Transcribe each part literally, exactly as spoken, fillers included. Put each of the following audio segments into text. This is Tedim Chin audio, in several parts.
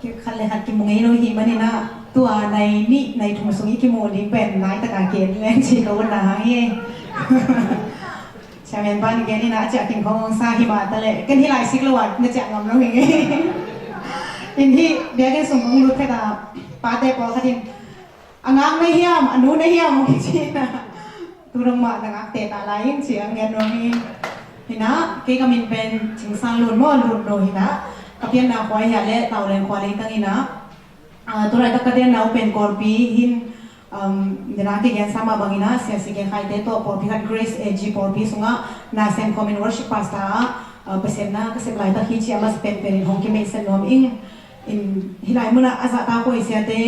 Khat le khat kimu ngei lo hi manin ah, tua nai nih nai thum sung i kimu ding pen nai taka gen leng ci ka un na hang hi. Chairman pan gen in ah, a ciah king khong ong sa hi mah ta leh ken hi lai sik lo ah na ciah ngam lo hi ngei. In hi biakinn sung kong lut phet ah, pate pawlkhat in a ngak na hiam, a nu na hiam ong ci na. Tu dong mah na ngak te ta lai ing ci a ngen nuam hi. Hi na, kei ka min pen Cing San Lun maw, Lun no hi na. Ka pianna khua hi a le Tauleng khua leitang hi na. Ah, tu laitak ka tenna uh pen Kawlpi hin, um, dena kigen sa mah bangin ah, Sia Si Khe Khai te tawh pawlpi khat Grace A G pawlpi sungah na sem khawmin worship pastor ah, ah, Pasian na ka sep laitak hi ci a masa penpen in hong kimeihset nuam ing. In hi lai munah a zahtak huai siate,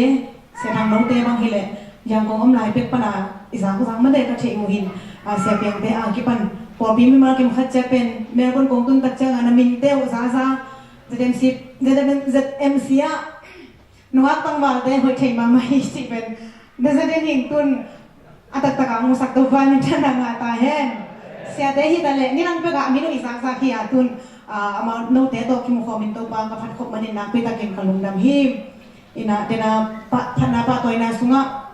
Sia Thang Note bang hileh, Yangon om lai pek pana i zak zak mate ka theih uh hin, a, Sia Piangte a kipan pawlpi mimal kim khat ciat pen Melbourne kong tun tak ciangin a minte uh zaza, Z M C, Z M, Z M C ah nungak tangvalte hoih thei mahmah hi cih pen na zaden hing tun a taktak a musak to val min thana ngah ta hen. Siate hi ta leh, ni lang pek ah a min uh i zak zak hi a tun, a, amau note tawh kimu khawmin Topa ka phat khop manin nakpi takin ka lungdam hi. Ina, tena, pa, phatna pahtawina sungah,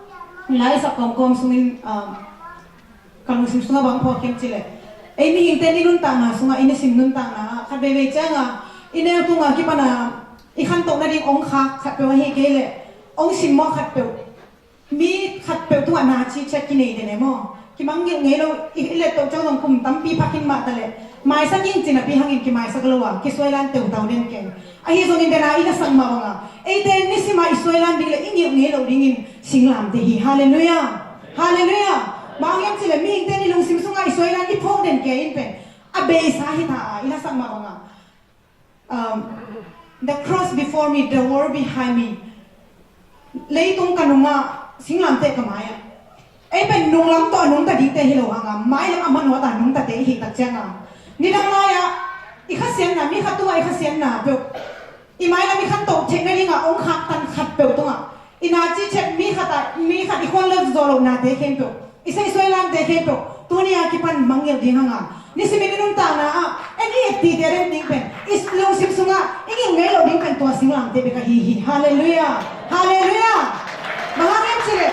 lai sak kawmkawm sungin, ah, ka lungsim sungah bang phawk hiam cileh, ei mihingte i nuntakna sungah, i nisim nuntakna ah, khat veivei ciangah, i neu tungah kipana i khantohna ding ong khak khatpeuh ahi kei leh, ong simmawh khatpeuh, mi khatpeuh tungah na cihciat kinei den e maw? Kimangngilh ngei lo, i, i let toh ciang zong kum tampi phak hin mah ta leh, maisak ing ci napi hangin kimaisak lo a, kisuailan teutau den keng. Ahi zongin dena i lasak mah bangah, eite nisim a i suailan ding le i ngilh ngei loh dingin singlamteh hi. Halleluiah. Halleluiah. Bang hang hiam cileh mihingte i lungsim sungah i suailan i phawk den kei in pen a beisa hi ta a, i lasak mah bangah, um, the cross before me, the world behind me. Leitung ka nungah, singlamteh ka mai-ah. Ei pen nunglam tawh a nungta dingte hi lo hanga, mailam a manawta nungtate i hih tak cianga, nidang lai-ah i khasiatna, mi khat tungah i khasiatna peuh, i mailam i khantoh theihna dingah ong khaktan khatpeuh tungah i na cihciat mi khat ah, mi khat i khuan lo zawh loh nate khempeuh, i seihsuai lante khempeuh tuni a kipan mangngilh ding hanga, nisimin i nuntakna ah en i ettite den ding pen, i lungsim sungah i ngilh ngei loh ding pen tua singlamteh bek ahi hi. Halleluiah. Halleluiah. Bang hang hiam cileh,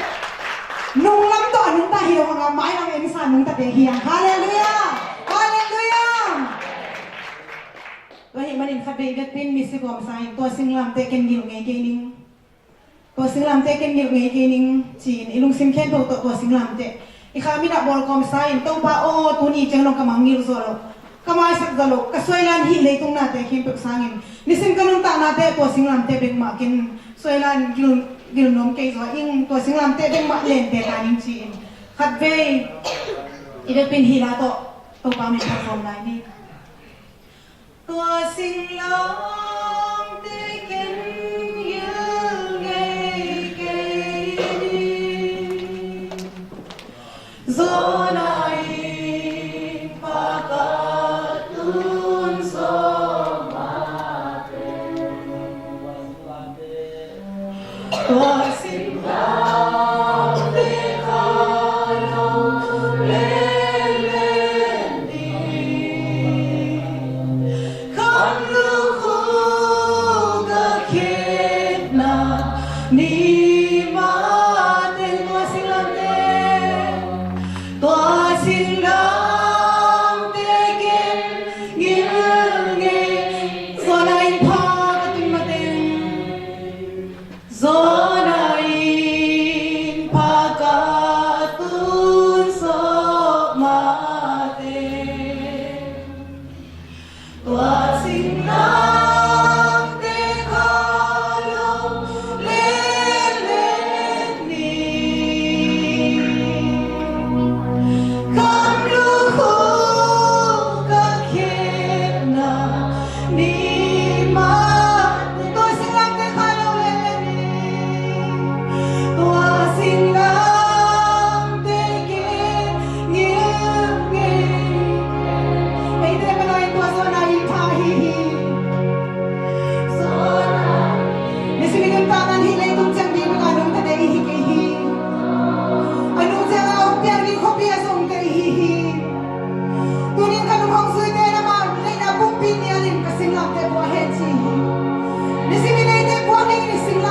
nunglam tawh a nungta hi lo hanga, mailam ensa nungtate hi hang. Halleluiah. Halleluiah. Tua hih manin khat vei vekpin misi gawmsa in tua singlamteh ken ngilh ngei kei ning, tua singlamteh ken ngilh ngei kei ning ci-in i lungsim khempeuh tawh tua singlamteh i kha minah bawl kawmsa in, Topa aw, tuni ciang dong ka mangngilh zawh loh, ka maisak zawh loh, ka suailan hih leitung nate khempeuh sangin nisim ka nuntaknate tua singlamteh bek mah ken suailan gil, gil nuam kei zaw ing, tua singlamteh bek mah lente ta ning ci-in khat vei i vekpin hih la tawh Topa min phat khawm lai ni. Tua singlamteh ken ngilh ngei kei ni. Zona in pakat tun sawm mate. Tua singlamteh kha lo lelen ding. Kham lukhu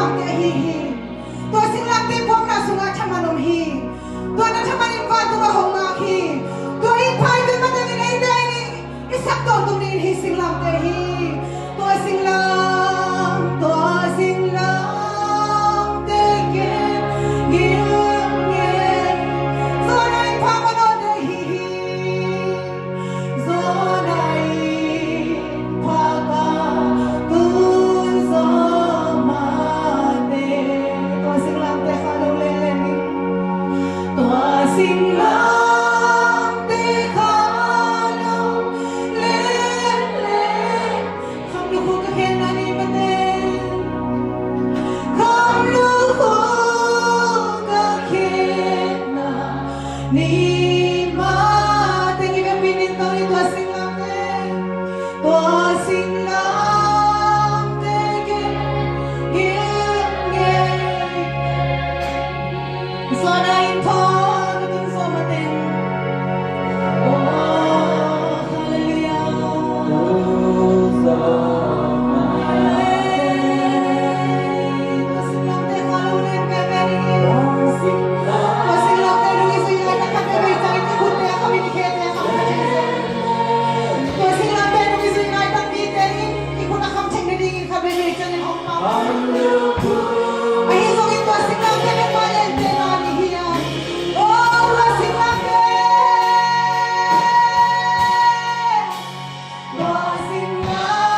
Singlamteh ahi hi. Tua singlamteh puakna sungah thaman om hi. Tua na thaman in vantung ah hong ngak hi. Tua in pha i vet matengin eite in i sak tawntung ding hi. Singlamteh hi. Tua singlam, tua singlamteh ken gilgel. Tua na in pha manaw ding hi hi. Tua na in pha ka tun zaw mate. Tua singlamteh kha lo lele ni. Tua singlamteh kha lo lele. Kham lukhu ka khenna ni mate. Kham lukhu ka khenna ni mate. Ni ka pinin tawh ni tua singlamteh. Tua singlamteh ken gilgel. Zuan a in thawn, tun zuan mateng. Oh, hallelujah. Tua singlamteh kha lo len veve ni. Tua singlamteh nung i zui ngai tak khat veve ciangin i khutte a kham in, i khete a kham khat in. Tua singlamteh nung i zui ngai tak mite in i khut a kham thei nadingin khat veve ciangin hong pau. Ahi zongin tua singlamteh bek mah lente na ni hi a. Oh, tua singlamteh. Tua singlamteh.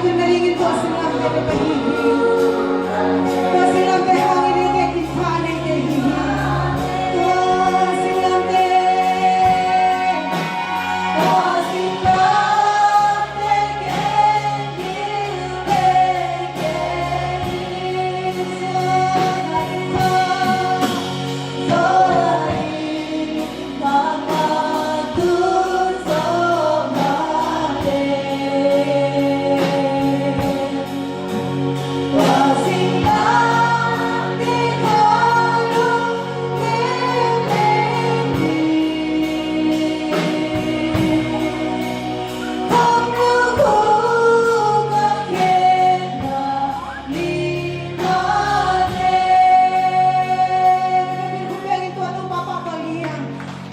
Tun nadingin tua singlamteh bek ahi hi. Tua singlamteh hangin eite kin pha neite hi hi. Tua singlamteh, tua singlamteh ken gil bek ken gil pha. Tua in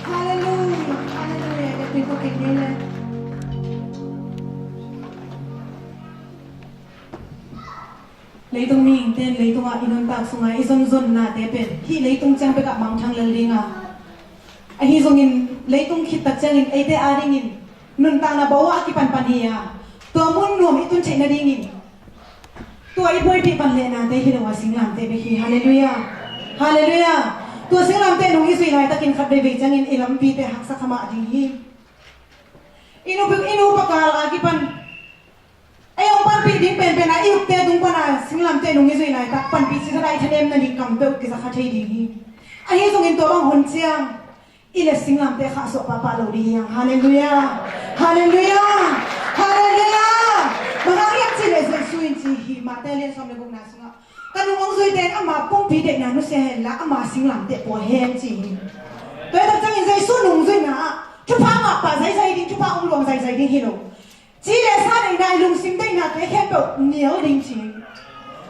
Halleluia, halleluia. Leitung mihingte in leitungah i nuntak sungah i zonzonnate pen hih leitung ciang bekah mangthang lel ding a, ahi zongin leitung khittak ciangin eite adingin nuntakna bawah a kipanpan hi a, tua mun nuam i tun theih nadingin tua i buaipih pan lehnate hi lo a singlamteh bek hi. Halleluia. Halleluia. Tua singlamteh nung i zuih laitakin khat veivei ciangin i lampite haksa kha mah ding hi. I nu, i nu pakal a kipan ei hong panpih ding penpen a i ukte tung pana singlamteh nung i zuih laitak panpih cih khat a i thanemna ding kam peuh kiza kha thei ding hi. Ahi zongin tua bang hun ciang i le singlamteh khahsuah pahpah lo ding hi hang. Halleluia. Halleluia. Halleluia. Bang hang hiam cih leh Jesu in ci hi, Mate lian sawm le gukna sungah, ka nung hong zuite in ama pumpi deihna nusia henla ama singlamteh pua hen ci hi. Tua hi tak ciangin Jesu nungzuihna ah thupha ngah pah zaizai ding, thupha hong luang zaizai ding hi lo. Ci le sa deihna, i lungsim deihnate khempeuh nial ding ci hi.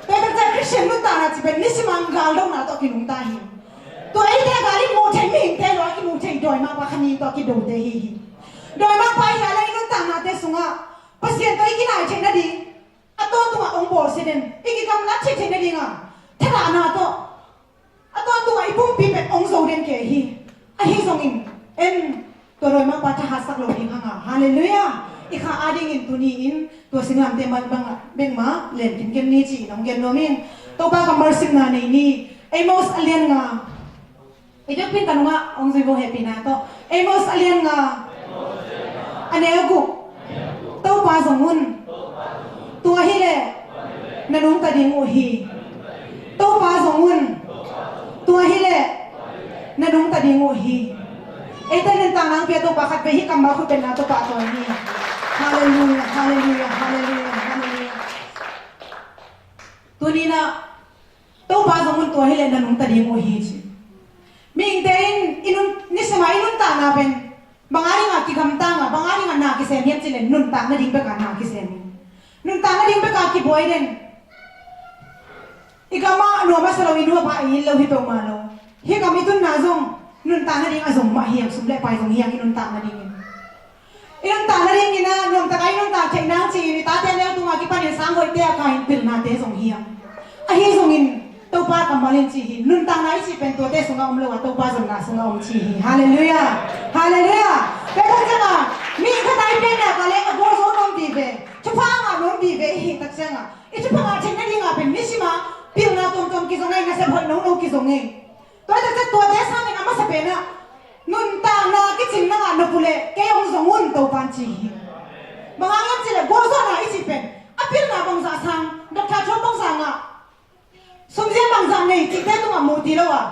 Tua hi tak ciang Khristian nuntakna ci pen nisim a galdohna tawh kinungta hi. Tua eite gal i muh theih mihingte lo a kimuh theih dawimangpa kha ni tawh kidote hi hi. Dawimangpa hi a le i nuntaknate sungah Pasian tawh i kinai theih nading, a tawntungah hong bawlsia den, i kigamlat theih theih nading a, thadahna tawh, a tawntungah i pumpi pen hong zo den kei hi. Ahi zongin en tua dawimangpa thahatsak lo ding hang a. Halleluia. I kha adingin tuni in tua singlamteh man bang bek mah len kinken ni ci-in hong gen nuam ing. Topa kammal simna nei ni. Amos a lian nga. I biakpin ka nungah hong zui vo hehpihna tawh. Amos a lian nga, a neu guk. Topa zong un, tua hileh na nungta ding uh hi. Topa zong un, tua hileh na nungta ding uh hi. Eite nuntakna hong pia Topa khat vei hih kammal khut betna tawh pahtawi ni. Halleluia, halleluia, halleluia, halleluia. Tuni-in ah Topa zong un, tua hileh na nungta ding uh hi ci. Mihingte in i nun, nisim a i nuntakna pen bang a dingin kigamtang a, bang a dingin na kisem hiam cih leh nuntak nading bek a na kisem hi. Nuntak nading bek a kibuai den. I gam ah nuam a sa lo, i nu a pa i it lo hi peuhmah lo. Hih gam i tunna zong nuntak nading a zong mah hi hang, sum le pai zong hi hang i nuntak nadingin. I nuntak nadingin ah nuamtak a i nuntak theih nang ci-in i tate neu tungah kipanin sang hoihte a kah in pilnate zong hi hang. Ahi zongin Topa kammal in ci hi, nuntakna i cih pen tuate sungah om lo a, Topa zonna sungah om ci hi. Halleluia. Halleluia. Tua hi tak ciangin mi khat a i pianna ka le a gualzo nuam vive, thupha ngah nuam vive i hih tak ciangin i thupha ngah theih nading a pen nisim a pilna tuamtuam kizong ei, nasep hoih nono kizong ei. Tua hi tak ciang tuate sangin a masa pen ah nuntakna kicing nang a nop uh leh kei hong zong un, Topa'n ci hi. Bang hang hiam cih leh gualzawhna i cih pen a pilna bangzah sang, doctor thuak bangzah ngah, sumzia bangzah nei cihte tungah muh ti lo a,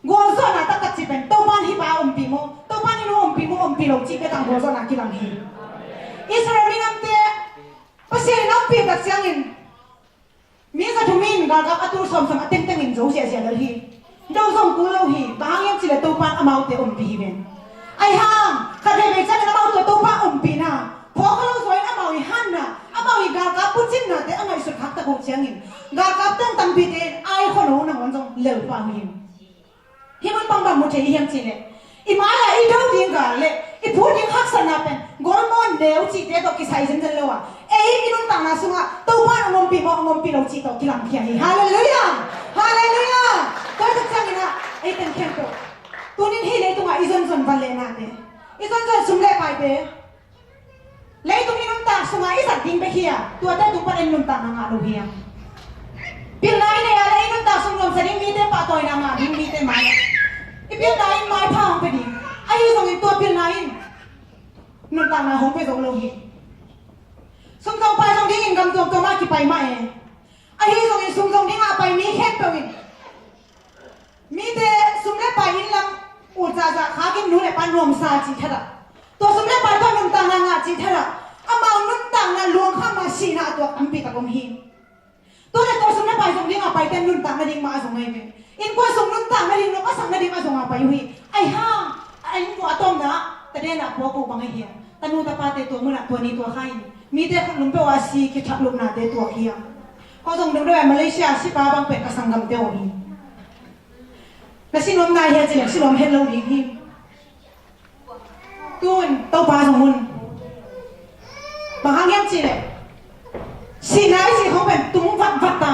gualzawhna taktak cih pen Topa'n hih pa ompih maw, Topa'n hih nu ompih maw, ompih lo cih bek tang gualzawhna kilang hi. Israel minamte Pasian in a ompih tak ciangin mi za thum in galkap a tul sawmsawm a tengteng in zo ziahziah lel hi. Do zong kul lo hi. Bang hang hiam cih leh Topa'n amaute ompih hi ven. Ahi hang khat veivei ciangin amau tua Topa ompihna phawk kha lo zaw in amau i hanna, amau i galkap pucinnate a ngaihsut khak tak uh ciangin galkap teng tampite in ai khuano nangawn zong lel pah uh hi. Hih mun bang bang mu thei i hiam cih leh i mai-ah i do ding gal le i phut ding haksatna pen golmawn neu cihte tawh kisai zenzen lo a, ei i nuntakna sungah Topa'n hong ompih maw, hong ompih lo cih tawh kilamkhia hi. Halleluia. Halleluia. Tua hi tak ciangin ah ei teng khempeuh tuni-in hih leitungah i zonzon van le nate, i zonzon sum le paite, Leitung i nuntak sungah i zat ding bek hi a, tuate tung pan en nuntakna ngah lo hi a. Pilna i nei a, lei i nuntak sung nuamsa ding mite, pahtawina ngah ding mite mai a, i pilna in maipha hong pia ding. Ahi zongin tua pilna in nuntakna hong pia zo lo hi. Sum zong pai zong dingin gam tuamtuam ah kipai mah e. Ahi zongin sum zong dingah a pai mi khempeuh in mite sum le pai inn lam ut zahzah khakin nu le pa nuamsa cih thadah, tua sum le pai tua nuntakna ngah cih thadah, amau nuntakna luang kha mah sihna a tuak tampi tak om hi. Tua le tua sum le pai zong dingah paite nuntak nading mah a zong ahi ve. Innkuan sung nuntak nading, nop a sak nading a zong a pai uh hi. Ahi hang a innkuan a tawpna ah taden ah puak uh bang ahi hiam? Tanu tapate tua munah tua ni tua kha in mite khutlum peuh ah si kithaplupnate tuak hi a. Ko zong deuhdeuh ah Malaysia sipa bang pen ka sanggamte uh hi. Na si nuam nai hia cileh si nuam het lo ding hi. Tun Topa zong un. Bang hang hiam cileh sihna i cih khong pen tung vatvat ta,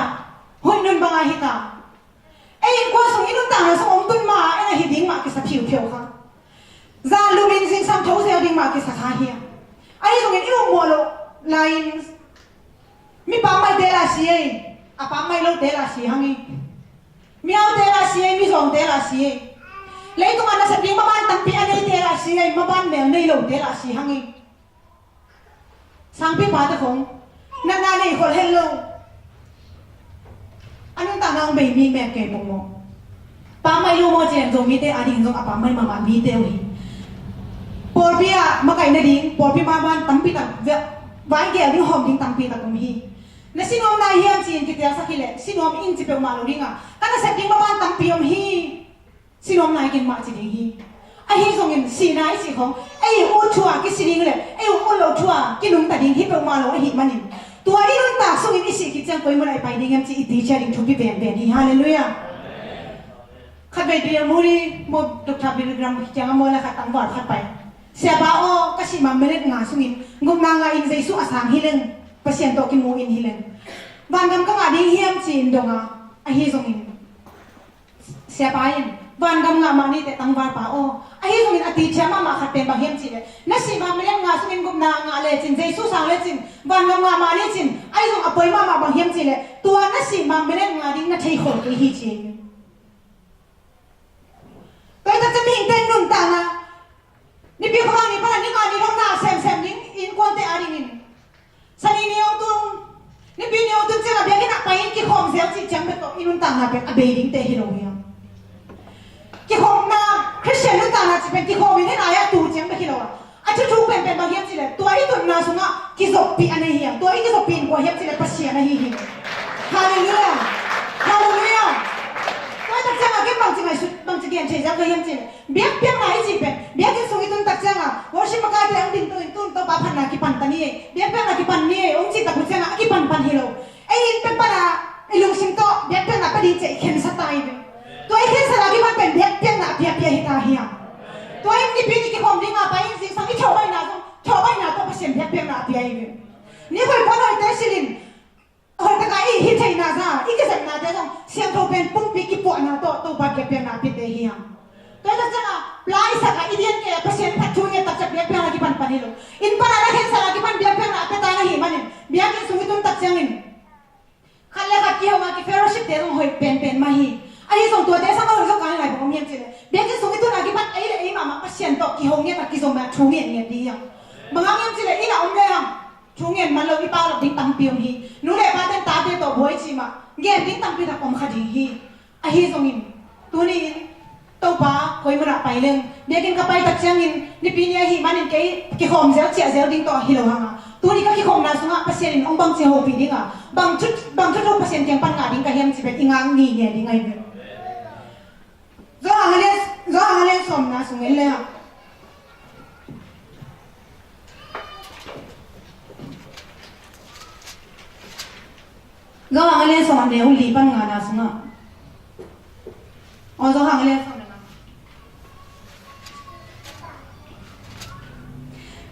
huih nun bang a hi ta. Ei innkuan sung i nuntakna sung om tun ma en a hi ding mah kisa phiuphiau kha. Zan lumin zingsang tho zel ding mah kisa kha hi a. Ahi zongin i ummuah loh lai-in mi pammaite lah si ei, a pammai lote lah si hang hi. Miaute lah si ei, mizawngte lah si ei. Leitungah nasep ding maban tampi a neite lah si ei, maban mel nei lote lah si hang hi. Sangpipate khong natna nei khol het lo. A nuntakna hong bei mi mek kei pong maw? Pammaih lo maw cian Zomite a ding zong a pammaih mahmah mite uh hi. Pawlpi ah makaih nading pawlpi maban tampi tak vai gel ding hawm ding tampi tak om hi. Na si nuam nai hiam ci-in kitialsak hileh si nuam ing ci peuhmah lo ding a, ka nasep ding maban tampi om hi. Si nuam nai keng mah ci ding hi. Ahi zongin sihna i cih khong ei ut thu a kisi ding le ei ut lo thu a kinungta ding hi peuhmah lo ahih manin tua i nuntak sungin i sih khit ciang koi munah i pai ding hiam ci i ticia ding thupi penpen hi. Halleluiah. Khatvei Dale Moody maw, Doctor Billy Graham kiangah maw le khat tangval khat pai. Siapa aw, ka sih ma minute nga sungin gupna ngah in Jesu a sang hi leng, Pasian tawh kimu in hi leng vangam ka ngah ding hiam ci-in dong a, ahi zongin Siapa in vangam ngah mah ni teh tangvalpa aw. Ahi zongin a ticia mahmah khat pen bang hiam cihleh na sih ma minute nga sungin gupna ngah lecin Jesu sang lecin vangam ngah mah ni cin, ahi zong a poi mahmah bang hiam cihleh tua na sih ma minute nga ding na thei khol kei hi ci. Tua hi tak ciang mihingte nuntakna nipi khuavak ni pan a ni nga ni dong na semsem ding innkuante a dingin Sani ni hong tung, nipi ni hong tung ciangah biakinn ah pai in kikhawm zel cih ciang bek tawh i nuntakna pen a bei dingte hi lo hi a. Kikhawmna, Khristian nuntakna cih pen kikhawm in hih lai-ah tu ciang bek hi lo a. A thuthuk penpen bang hiam cihleh tua i tunna sungah kizoppih a nei hi a. Tua i kizoppih in kua hiam cihleh Pasian ahi hi. Halleluiah. Halleluiah. Tua hi tak ciangah ken bangci ngaihsut, bangci gen thei zel ka hiam cihleh biakpiakna i cih pen biakinn sung i tun tak ciangah worship makaite hong dingto in tun Topa phatna kipan ta ni ei, biakpiakna kipan ni ei hong cih tak uh ciangah a kipanpan hi lo. Ei inn pen pana i lungsim tawh biakpiakna pa ding ciah i khensa ta hi ve. Tua i khensa la kipan pen biakpiakna a piapia hi ta hiam? Tua in nipi ni kikhawm dinga pai in zingsang i thawhbaihna zong thawhbaihna tawh Pasian biakpiakna a pia hi ve. Ni khuai puan hoihte silin hoih taka i hih theihna za i kizepnate zong siangtho pen pumpi kipuahna tawh Topa biakpiakna a piate hi hang. Tua hi tak ciangah pla i sak a i dian kei a Pasian phat thu ngiat tak ciang biakpiakna kipanpan hi lo. Inn pana na khensa la kipan biakpiakna a pia ta na hi manin biakinn sung i tun tak ciangin khat le khat kihong a ki fellowship te zong hoih penpen mah hi. Ahi zong tuate sang a hoih zong kan lai bang om hiam cihleh biakinn sung i tun a kipan ei le ei mahmah Pasian tawh kihong ngiat a kizom a thu ngiat ngiat dih hiam? Bang hang hiam cihleh inn a om le hang thu ngen man lo i paulap ding tampi om hi. Nu le paten tate tawh buai cih mah gen ding tampi tak om kha ding hi. Ahi zongin tuni-in Topa koi munah pai leng biakinn ka pai tak ciangin nipi ni ahih manin kei kikhawm zel ciah zel ding tawh hi lo hanga tuni ka kikhawmna sungah Pasian in hong bangci hopih dinga bang thu bang thu thu Pasian kiang pan ngah ding ka hiam ci pen i ngak ngih nge ding ahi ve. Johan a lian, Johan a lian sawmna sung en le hang. Johan a lian sawm a neu li pan ngana sungah. Aw Johan a lian sawm le nga.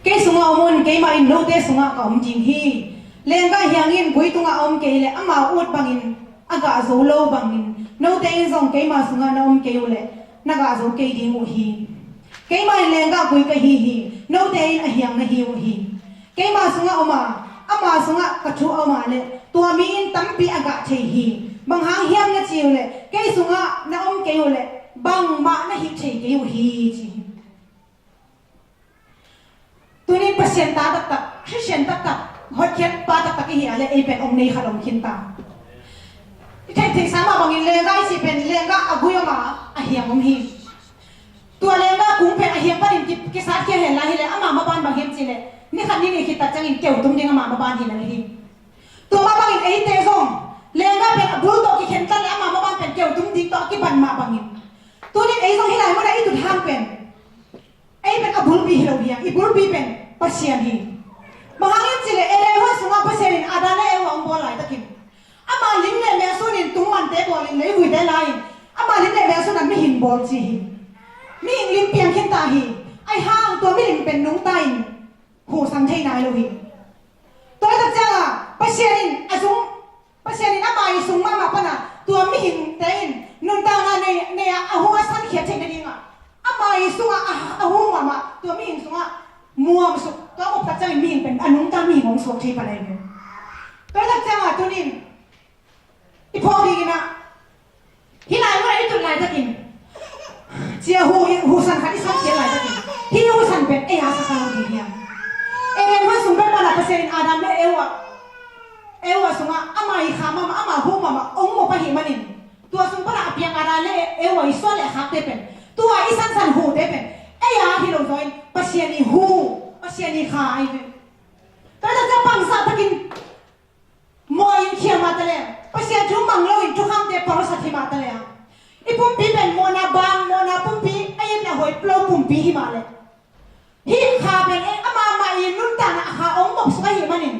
Kei sungah om un, keimah in note sungah ka om ding hi. Lenggah hiangin gui tungah a om kei leh amau ut bangin a gah zo lo bangin note in zong keima sungah na om kei uh leh na gah zo kei ding uh hi. Keimah in lenggah gui ka hi hi. Note in a hiang na hi uh hi. Keima sungah om a, ama sungah ka thu a om a leh tua mi in tampi a gah thei hi. Bang hang hiam na ci uh leh, kei sungah na om kei uh leh bangmah na hih thei kei uh hi, ci hi. Tunin Pasian ta taktak, Khristian taktak, hotkhiatpa taktak i hih a leh ei pen om nei khat om khin ta. I theih theihsa mah bangin lenggah i cih pen lenggah a gui om a, a hiang om hi. Tua lenggah kung pen a hiang panin ki, kisat khia hen lai hi leh ama maban bang hiam cih leh ni khat ni nih khit tak ciangin keu tum ding ama maban hi lai hi. Tua mah bangin eite zong lenggah pen a bul tawh kikhen tlat leh ama maban pen keu tum ding tawh a kiban mah bangin tunin ei zong hih lai munah i tut hang pen ei pen a bulpi hi lo hi a, i bulpi pen Pasian hi. Bang hang hiam cih leh Eden huan sungah Pasian in Adam le Eva hong bawl laitakin ama lim le mel sunin tungmante bawlin leivuite la-in ama lim le mel sunah mihing bawl ci hi. Mihing lim piang khin ta hi. Ahi hang tua milim pen nungta in huhsang thei nai lo hi. Tua hi tak ciangah Pasian in a zung Pasian in ama i sung mahmah pana tua mihingte in nuntakna nei, nei a, a hu a san khiat theih nadingah ama i sungah a, a hu mahmah tua mihing sungah muam suk, tua muk tak ciangin mihing pen a nungta mihing hong suak thei pan ahi ve. Tua tak ciangah tunin i phawk dingin ah hih lai mun ah i tut laitakin cia hu, husan khat i san khiat laitakin hih husan pen ei a sa kha lo ding hiam? Eden huan sung pen panah Pasian in Adam le Eva, Eva sungah ama i kha mahmah, ama hu mahmah ong mop ahih manin tua sung panah a piang Adam le Eva i suan le a khakte pen tua i sansan hute pen ei a hi lo zaw in Pasian i hu, Pasian i kha ahi ve. Tua tak ciang pangsa takin mawi in khial mah ta leh, Pasian thu mang loin thukhamte palsat hi mah ta leh, i pumpi pen mawhna bang, mawhna pumpi, a itna huai plo pumpi hi mah leh, hih kha pen ei amah mah i nuntakna a kha ong mop suk ahih manin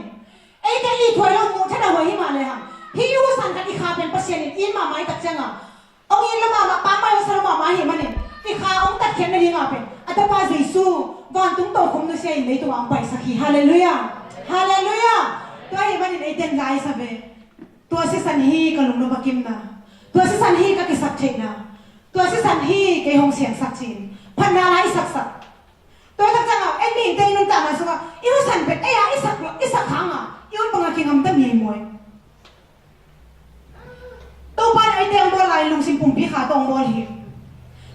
eite i thuai lo muh thana huai hi mah leh hang, hih i husan khat i kha pen Pasian in in mahmah i tak ciangah ong in lo mahmah, pammaih ong sa lo mahmah ahih manin i kha ong tatkhiat nadingah pen a tapa Jesu vantung tokhom nusia in leitungah ong paisak hi. Halleluiah. Halleluiah. Tua ahih manin eite in lai sa ve. Tua sisan hi ka lungdam a kimna, tua sisan hi ka kisap theihna, tua sisan hi kei hong siangsak ci-in phatna lai i saksak. Tua hi tak ciangah ei mihingte i nuntakna sungah i husan pen ei a i sak, i sak hangah i ut bangah kingamta mi muai. Topa in eite hong bawl lai lungsim pumpi kha tawh hong bawl hi.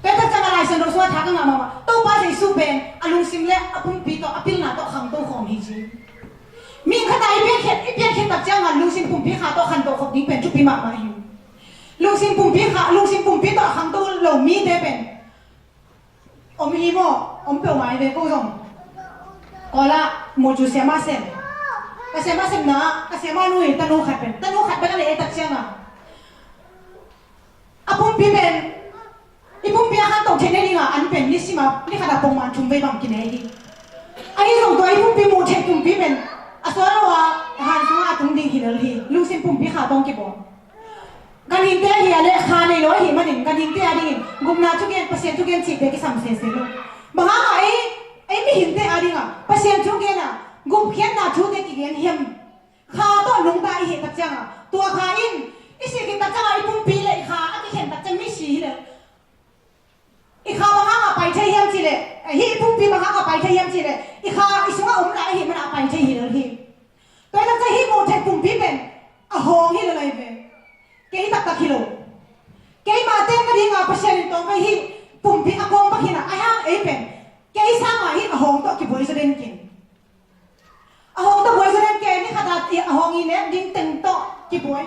Tua hi tak ciangah Lai Siangtho sungah tha ka ngah mahmah, Topa Jesu pen a lungsim le a pumpi tawh, a pilna tawh khangto khawm hi ci. Mi khat a i piankhiat, i piankhiat tak ciangah lungsim pumpi kha tawh khangto khawm ding pen thupi mahmah hi. Lungsim pumpi kha, lungsim pumpi tawh khangto lo mite pen om hi maw, om peuhmah hi ve ko zong. Kawlah mucu siamah sem. Ka siamah semna, ka siamah nu hi tanu khat pen. Tanu khat bek a nei ei tak ciangah a pumpi pen, i pumpi a khangto theih nadingah an pen ni sima, ni khatah pongman thum vei bang kinei hi. Ahi zong tua i pumpi muh theih pumpi pen a sual lo a, a han sungah a tung ding hi lel hi. Lungsim pumpi kha tawh hong kibawl. Ganhingte ahi a leh kha nei lo ahih manin ganhingte a dingin gupna thugen, Pasian thugen cihte kisam sese lo. Bang hangah ei, ei mihingte a dingah Pasian thugen a gupkhiatna thute kigen hiam? Kha tawh nungta i hih tak ciangah, tua kha in i sih khit tak ciangah i pumpi le i kha a kikhen tak ciang misi hi lel. I kha bang hangah pai thei hiam cih leh, eh, hih i pumpi bang hangah pai thei hiam cih leh, i kha i sungah om lai ahih manah a pai thei hi lel hi. Tua hi tak ciang hih muh theih pumpi pen a hawng hi lel ahi ve. Kei taktak hi lo. Keimah teng ka dingah Pasian in tawng ka hih pumpi a kawng bak hi na, ahi hang ei pen kei sangah hih a hawng tawh kibuai zaw den ken. A hawng tawh buai zaw den ken, ni khat a hawng i nek ding teng tawh kibuai.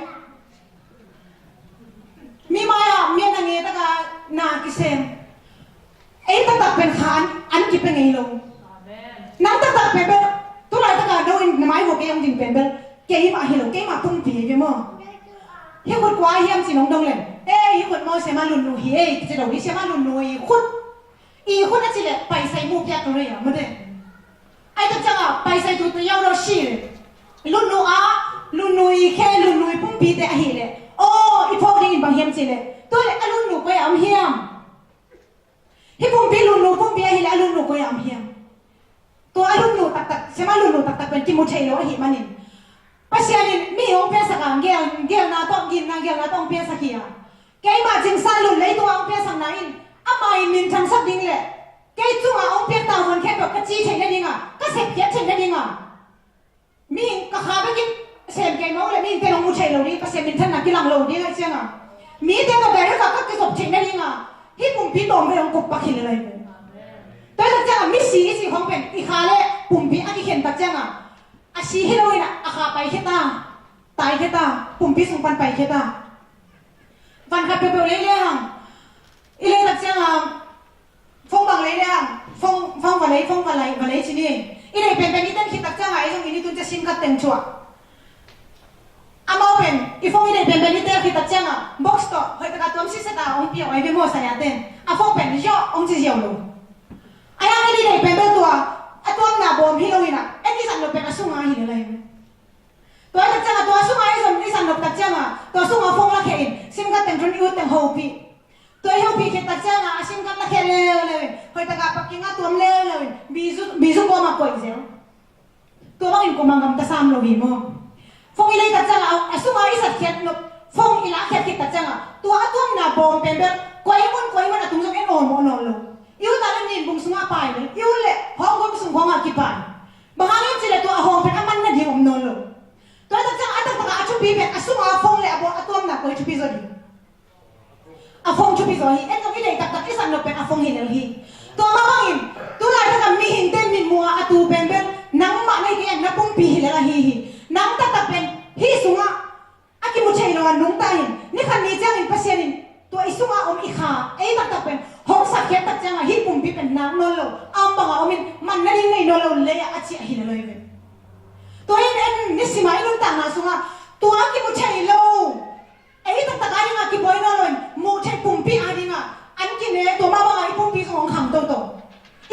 Mi mai-ah mi a na nge taka na kisem. Ei taktak pen kha an, an kipia ngei lo. Nang taktak pen bel, tu laitaka no in na mai vua kei hong ding pen bel, keimah hi lo, keimah pumpi hi ve maw. Hih khut kua hiam ci nong dong leng, ei, hih khut maw siamah Lunnu hi ei, ci lo hi, siamah Lunnu i khut. I khut a ci leh paisai mu piak lo hi a, mate. Ahi tak ciangah paisai tute yau lo si leh, Lunnu a, Lunnu i khe, Lunnu i pumpite ahih leh, aw, i phawk dingin bang hiam cih leh, tua leh a Lunnu koi a om hiam? Hih pumpi Lunnu pumpi ahih leh a Lunnu koi a om hiam? Tua a Lunnu taktak, siamah Lunnu taktak pen kimu thei lo ahih manin Pasian in mi hong piasak a, gel, gelna tawh, ginna gelna tawh hong piasak hi a. Keimah Cing San Lun leitungah hong piasakna in ama in minthangsak ding leh kei cungah hong piak tavuan khempeuh ka ci theih nadingah, ka sepkhiat theih nadingah, Mihing ka kha bekin sem kei mawk le mihingte nong mu thei lo ding, Pasian minthanna kilang lo ding ahih cianga, mite tawh direct a ka kizop theih nadinga hih pumpi tawmvei hong kukpak hi lel ahi ve. Tua hi tak cianga misi i cih khawng pen i kha le pumpi a kikhen tak cianga a si hi loin a kha paikhia ta, taikhia ta, pumpi sung pan paikhia ta. Van khat peuhpeuh lei le hang i lei tak cianga phone bang lei le hang, phone, phone va lei, phone va lei, va lei ci ni. I lei penpen i ten khit tak cianga ei zong i ni tun cia sim ka teng thuah. Amau pen i phone i lei penpen i tel khit tak cianga box tawh hoih taka tuam siseta hong piau ai ve maw, saya ten a phone pen ziau hong ci ziau lo. Ai hang i lei penpen tua a tuamna bawm hi loin a en i zat lo pen a sunga hi le lai. Tua hi tak cianga tua sunga i zon i zat lo tak cianga tua sunga phone la khe in sim ka teng tun i ut teng hopih. Tua i hopih khit tak cianga a sim ka la khe leuleu in hoih taka pakinga tuam leuleu in bizu, bizu bawm a koih zel. Tua bangin kum a gamta sam lo hi maw? Phone i lei tak cianga a sunga i zat khiat lo, phone i la khiat khit tak cianga tua a tuamna bawm pen bel koi mun koi mun a tung zong en awlmawh nawn lo. I ut a le nin bung sungah a pai le i ut le hawng bung sung khawngah kipai. Bang hang hiam cih le tua a hawng pen a man nading om nawn lo. Tua tak cianga a taktak a thupi pen a sunga phone le a bawm a tuamna koi thupi zaw ding? A phone thupi zaw hi. En zong i deih taktak i zat nop pen a phone hi lel hi. Tua mah bangin tu laitak a mihingte mitmuh a a tu pen bel nangmah na hi kei a na pumpi hi lel ahi hi. Nang taktak pen hih sungah a kimu thei lo a nungta in ni khat ni ciangin Pasian in tua i sungah om i kha ei taktak pen hong sakkhiat tak ciangah hih pumpi pen nak nawn lo a om bangah om in man nading nei nawn lo lei-ah a ciah hi lel lo hi ve. Tua in en nisim a i nuntakna sungah tua a kimu thei lo ei taktak a dingah kibuai nawn lo in muh theih pumpi a dingah an kine tua mah bangah i pumpi zong hong kham toto.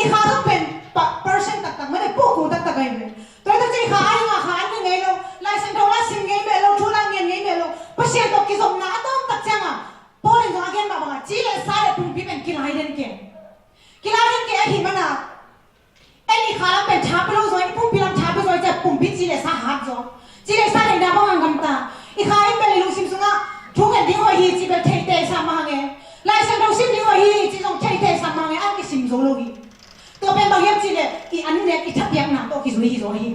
I kha zong pen pa percent taktak mah le puhku taktak ahi ve. Tua hi tak ciang i kha a dingah kha an ne ngei lo, Lai Siangtho la sim ngei meh lo, thu la ngen ngei meh lo, Pasian tawh kizopna a tawm tak ciangah Paul in zong a gen mah bangah ci le sa le pumpi pen kilai den ke. Kilai den ke ahi mana en i kha lam pen tha pia lo zaw, i pumpi lam tha pia zaw, i ciah pumpi ci le sa hat zaw. Ci le sa theihna bang a gamta. I kha in bel i lungsim sungah thu ngen ding hoih hi ci bel theite sa mah hang e. Lai Siangtho sim ding hoih hi ci zong theite sa mah hang e, an kisim zo lo hi. Tua pen bang hiam ci le i an nek i thapiakna tawh kizui hi zaw hi.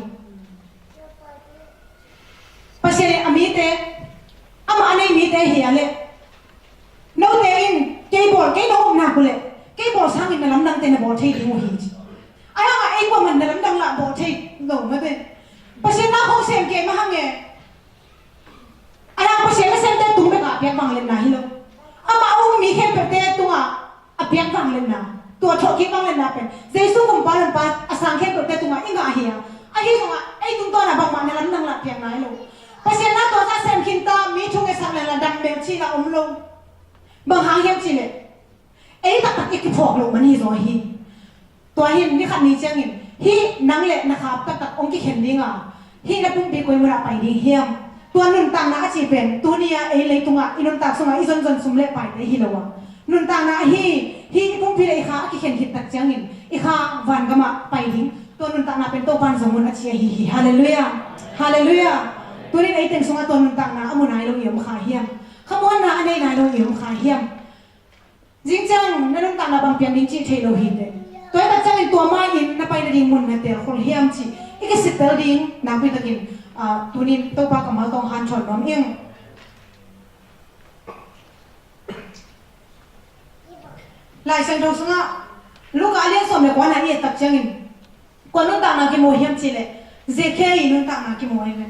Pasian in a mite, amah a nei mite hi a leh note in kei bawl, kei nong omna uh leh kei bawl sangin na lamdangte na bawl thei ding uh hi ci. Ahi hangah ei kuamah na lamdang lah bawl thei lo mate. Pasian na khong sem kei mah hang e. Ahi hang Pasian na semte tung bekah a piak vangliatna hi lo. Amah a um mi khempeuhte tungah a piak vangliatna, tua thawhkik vangliatna pen Jesu kumpa Lampa a sang khempeuhte tungah i ngah hi a, ahi zongah ei tungtawnah bangmah na lamdang lah piakna hi lo. Pasian na tua zah sem khinta, mi thu ngetsak leh la dam melh cihna om lo. Bang hang hiam cihleh ei taktak i kiphawk loh man hi zaw hi. Tua hin ni khat ni ciangin hih nang le na khap taktak hong kikhen dinga hih na pumpi koi munah pai ding hiam? Tua nuntakna a cih pen tuni-a ei leitungah i nuntak sungah i zonzon sum le paite hi lo a, nuntakna ahi hih i pumpi le i kha a kikhen khit tak ciangin i kha vangamah pai ding. Tua nuntakna pen Topan zong un a ci ahi hi. Halleluiah. Halleluiah. Tunin ei teng sungah tua nuntakna a mu nai lo i om kha hiam? Khamuanna a nei nai lo i om kha hiam? Zing ciang na nuntakna bang piang ding cih thei lo hi teh. Tua hi tak ciangin tua ma-in na pai nading mun na teel khol hiam cih i kisittel ding nakpi takin, ah, tunin Topa kammal tawh hanthawn nuam ing. Lai Siangtho sungah Luka a lian sawm le kuana i et tak ciangin kua nuntakna kimu hiam cihleh Zekhia i nuntakna kimu ahi ve.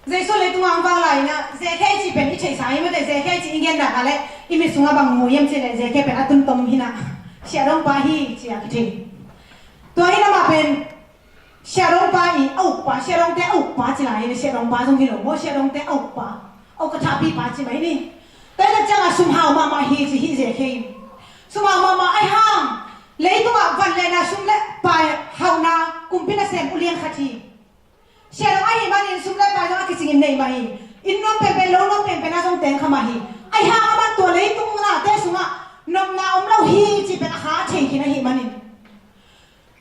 Jesu leitungah hong vak lai-inah Zekhia i cih pen i theihsa hi mate. Zekhia i cih i genna ka leh i mit sungah bang mu hiam cihleh Zekhia pen a tuntom hinah siahdongpa hi ci-a kithei. Tua hinah mah pen siahdongpa i a ukpa, siahdongte a ukpa ci lai hi. Siahdongpa zong hi lo maw, siahdongte a ukpa, a uk a thahpipa ci mai ni. Tua hi tak ciangah sumhau mahmah hi ci hi Zekhia in. Sumhau mahmah ahi hang leitungah van le na sum le pai hauhna kumpi nasem ulian khat hi. Siahdong ahih manin sum le pai zong a kicingin nei mah hi. Inn nuam penpen, lo nuam penpen ah zong teng kha mah hi. Ahi hang amah tua leitung nate sungah nopna om lo hi cih pen a kha a thei khin ahih manin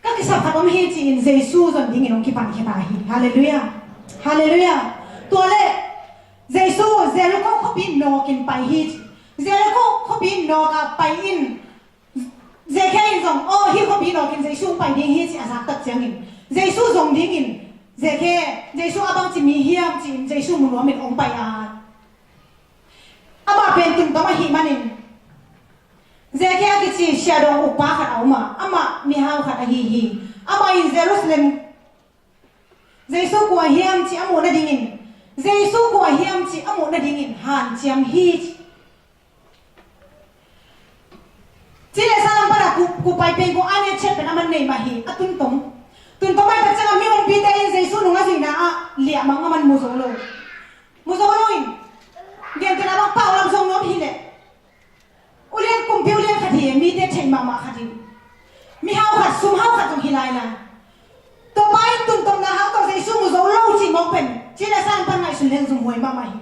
ka kisap khat om hi ci-in Jesu zon dingin hong kipankhia ta hi. Halleluiah. Halleluiah. Tua le Jesu Jericho khuapi nawkin pai hi ci. Jericho khuapi nawka pai in Zekhe in zong, aw, hih khuapi nawkin Jesu hong pai ding hi ci a zak tak ciangin, Jesu zong dingin, Zekhe, Jesu a bangci mi hiam ci-in Jesu mu nuamin hong pai a. Amah pen tuntom ahih manin, Zekhe a kici siahdong ukpa khat a om a, amah mihau khat ahi hi. Amah in Jerusalem Jesu kua hiam ci a muh nadingin, Jesu kua hiam ci a muh nadingin hanciam hi ci. Ci le sa lam pana ku, ku pai peng ku a ne chet pen a man nei mah hi, a tuntom. Tuntom ai tak ciangin mi umpite in Jesu nung a zuihna ah liahmang a man mu zo lo. Mu zo lo in, gentehna bang pau lam zong nuam hi leh. Ulian kumpi ulian khat hi, mite theih mahmah khat hi. Mihau khat, sumhau khat zong hi lai lai. Tua pa in tuntomna hau tawh Jesu mu zo lo cih mawk pen, ci le sa lam pan ngaihsun leng zumhuai mahmah hi.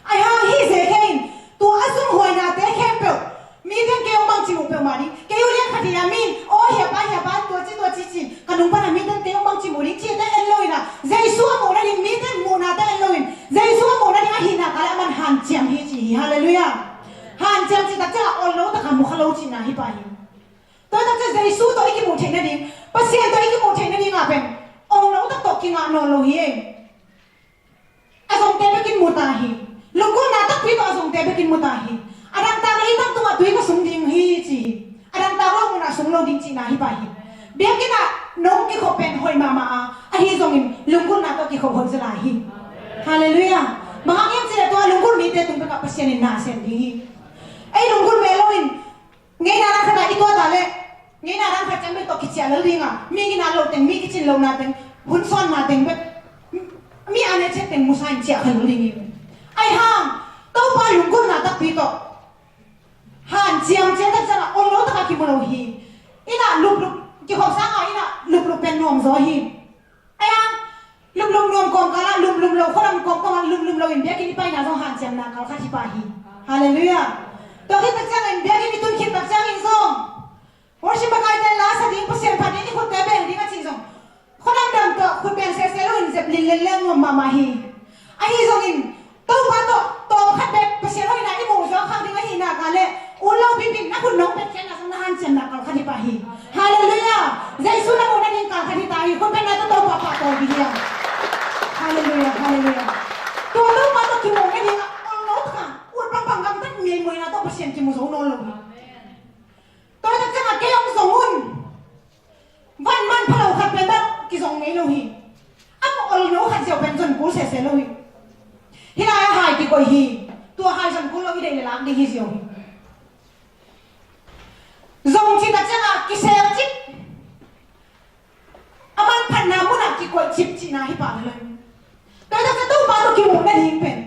Ahi hang hih Zekhe in tua a zumhuainate khempeuh, mite in kei hong bangci muh peuhmah ding. Kei ulian khat hi a, mi in, aw, hiapa, hiapa, tua ci, tua ci, ci. Ka nung pana mite in kei hong bangci muh ding cihte en lo in a, Jesu a muh nading mite in muhnate en lo in, Jesu a muh nading ahihna kal a man hanciam hi ci hi. Halleluiah. Hanciam cih tak ciangah ol lo taka mu kha lo cihna hi pah hi. Tua hi tak ciang Jesu tawh i kimuh theih nading, Pasian tawh i kimuh theih nading ah pen ol lo tak tawh kingah nawn lo hi. A zongte bekin mu ta hi. Lunggulhna takpi tawh a zongte bekin mu ta hi. A dangtak lei tang tungah tui ka sung ding hi ci hi. A dangtak lo munah sung lo ding cihna hi pah hi. Biakinn ah nong kikhop pen hoih mahmah a, ahi zongin lunggulhna tawh kikhop hoih zaw lai hi. Halleluiah. Bang hang hiam cih leh tua lunggulh mite tung bekah Pasian in na sem ding hi. Ei lunggulh meh loin, ngeina dan khat ah i tuat a leh, ngeina dan khat ciang bek tawh kiciah lel ding a, mi gina loh teng, mi kicin lohna teng, hun sawnna teng bek, mi a ne chet teng musa in ciah kha lel ding hi. Ahi hang Topa lunggulhna takpi tawh hanciam ciang tak ciangah ol lo taka kimu lo hi. Inn ah luplup, kikhop sangah inn ah luplup pen nuam zaw hi. Ahi hang, lumlum nuam kawmkal ah lumlum lo, khuadam kawmkal ah lumlum lo in biakinn i paina zong hanciamna kal khat hi pah hi. Halleluiah. Tua khit tak ciangin biakinn i tun khit tak ciangin zong worship makaite la sa ding, Pasian phat ding, i khutte beng ding a cih zong khuadam dam tawh khut beng sese lo in zep lin lel leng nuam mahmah hi. Ahi zongin Topa tawh tawm khat bek Pasian hoihna i muh zawk khak ding ahihna kal leh, ut lo pipi in na khut nong petkhiatna zong na hanciamna kal khat hi pah hi. Halleluiah. Jesu na muh nading kal khat hi ta hi. Khut bengna tawh Topa pahtawi ding hi a. Halleluiah, halleluiah. Tua Topa tawh kimuh nading a ol lo taka ut pangpang gamtat ngei muhna tawh Pasian kimu zo nawn lo hi. Tua hi tak ciangah kei hong zong un. Van manpha lo khat pen bel kizong ngei lo hi. A ol lo khat ziau pen zon kul sese lo hi. Hih lai-ah hai kikoih hi. Tua hai zon kul lo i deih le lak ding hi ziau hi. Zong cih tak ciangah kisel cip, a manphatna munah kikoih cip cihna hi pah lo hi. Tua hi tak ciang Topa tawh kimuh nading pen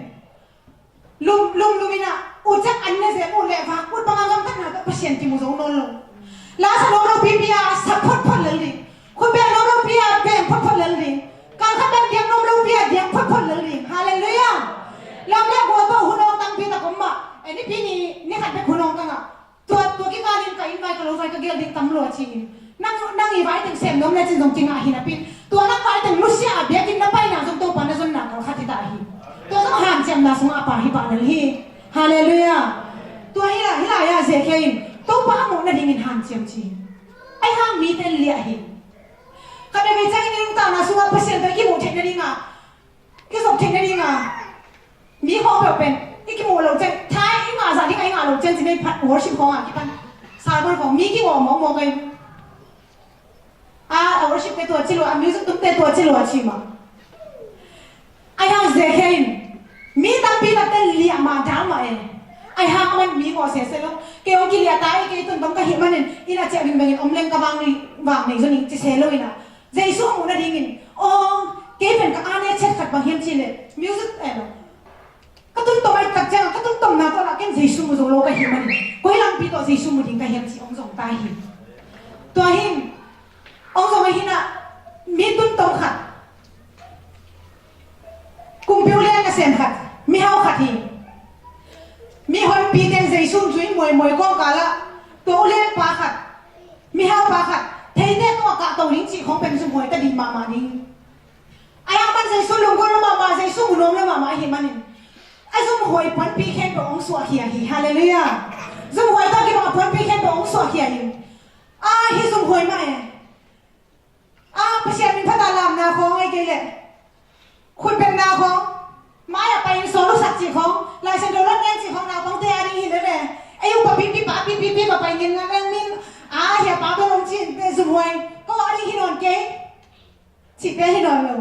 lum, lum, lum in ah, u ciang an ne zel, u leh vak, ut bang a gamtatna tawh Pasian kimu zo nawn lo. La sa nuam lopi pi a sa photphot lel ding. Khut beng nuam lopi a beng photphot lel ding. Kal khat beng diak nuam lopi a diak photphot lel ding. Halleluiah. Lam le gua tawh hun awng tampi tak om mah. Eh, nipi ni, ni khat bek hun awng ka ngah. Tua, tua kikal in ka inn vai, ka lo vai ka gel ding tam lua ci-in. Nang, nang i vai teng sem nuam lecin zong kingah hi napi in. Tua nang vai teng nusia a biakinn na paina zong Topa na zonna kal khat hi ta hi. Tua zong hanciamna sungah a pha hi pah lel hi. Halleluiah. Tua hi la, hi la ia Zekhe in Topa a muh nadingin hanciam ci hi. Ahi hang mite in liah hi. Khat veivei ciangin i nuntakna sungah Pasian tawh i kimuh theih nadingah, i zop theih nadingah, mi khawng peuh pen i kimuh loh ciang, thai i ngah zah dingah i ngah loh ciang ci, nei phat worship khawngah kipan sermon khawng mi kingawh mawkmawk ei. A, a worship te tua ci lua, a music tumte tua ci lua ci mah. Ahi hang Zekhe in mi tampi takte liah mah dal mah e. Ahi hang a man mi ngawh sese lo. Kei hong kiliah ta ei, kei tuntom ka hih manin inn a ciah bing bengin om leng ka vang, vang nei zo ning ci se lo in ah, Jesu a muh nadingin, aw, kei pen ka a ne chet khat bang hiam cih leh music, eh, ka tuntom ai tak ciangah, ka tuntomna tawh lah ken Jesu mu zo lo ka hih manin koi lampi tawh Jesu mu ding ka hiam ci hong zong ta hi. Tua hi in hong zong ahi in ah, mi tuntom khat, kumpi ulian nasem khat, mihau khat hi. Mihonpite in Jesu zui muaimuai kawngkal ah tua ulianpa khat, mihaupa khat, theite tungah kahto ding cih khawng pen zumhuai ta ding mahmah ding. Ahi hang a man Jesu lunggulh lo mahmah, Jesu mu nuam lo mahmah ahih manin a zumhuai puanpi khempeuh hong suahkhia hi. Halleluiah. Zumhuai tawh kibang puanpi khempeuh hong suahkhia hi. A hi zumhuai mah e. A Pasian min phat a lamna khawng, ei kei leh khutbetna khawng, mai-ah pai-in sawlsak cih khawng, Lai Siangtho lak ngen cih khawng, naupangte a ding hi lel e. Ei upa pipi, pa pipi, pipa pai ngen ngen min, a hia pa tawh om cihte zumhuai, ko a ding hi nawn kei. Cihte hi nawn lo.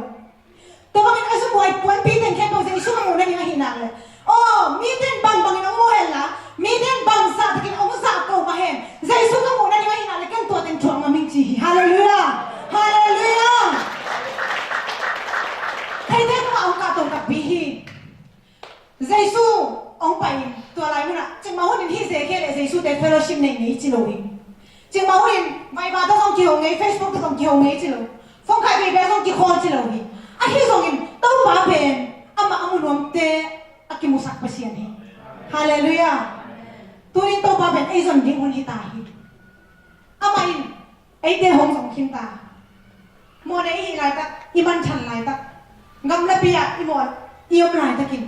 Tua bangin a zumhuai puanpi teng khempeuh Jesu ka muh nading ahih nak leh, aw, mite in bangbangin hong muh hen la, mite in bangzah takin hong zahko mah hen, Jesu ka muh nading ahih nak leh ken tua teng thuak ngam ing ci hi. Halleluiah. Halleluiah. Theite tungah hong kahto takpi hi. Jesu hong pai-in tua lai munah, cikmah hunin hih Zekhe le Jesu te fellowship nei ngei ci lo hi. Cikmah hunin Viber tawh zong kiho ngei, Facebook tawh zong kiho ngei ci lo. Phone khak veve zong kikhawl ci lo hi. Ahi zongin Topa pen amah a mu nuamte a kimusak Pasian hi. Halleluiah. Tunin Topa pen ei zon ding hun hi ta hi. Amah in eite hong zong khin ta. Mawhnei i hih laitak, i manthan laitak, gamlapi ah i mawh, i om laitakin,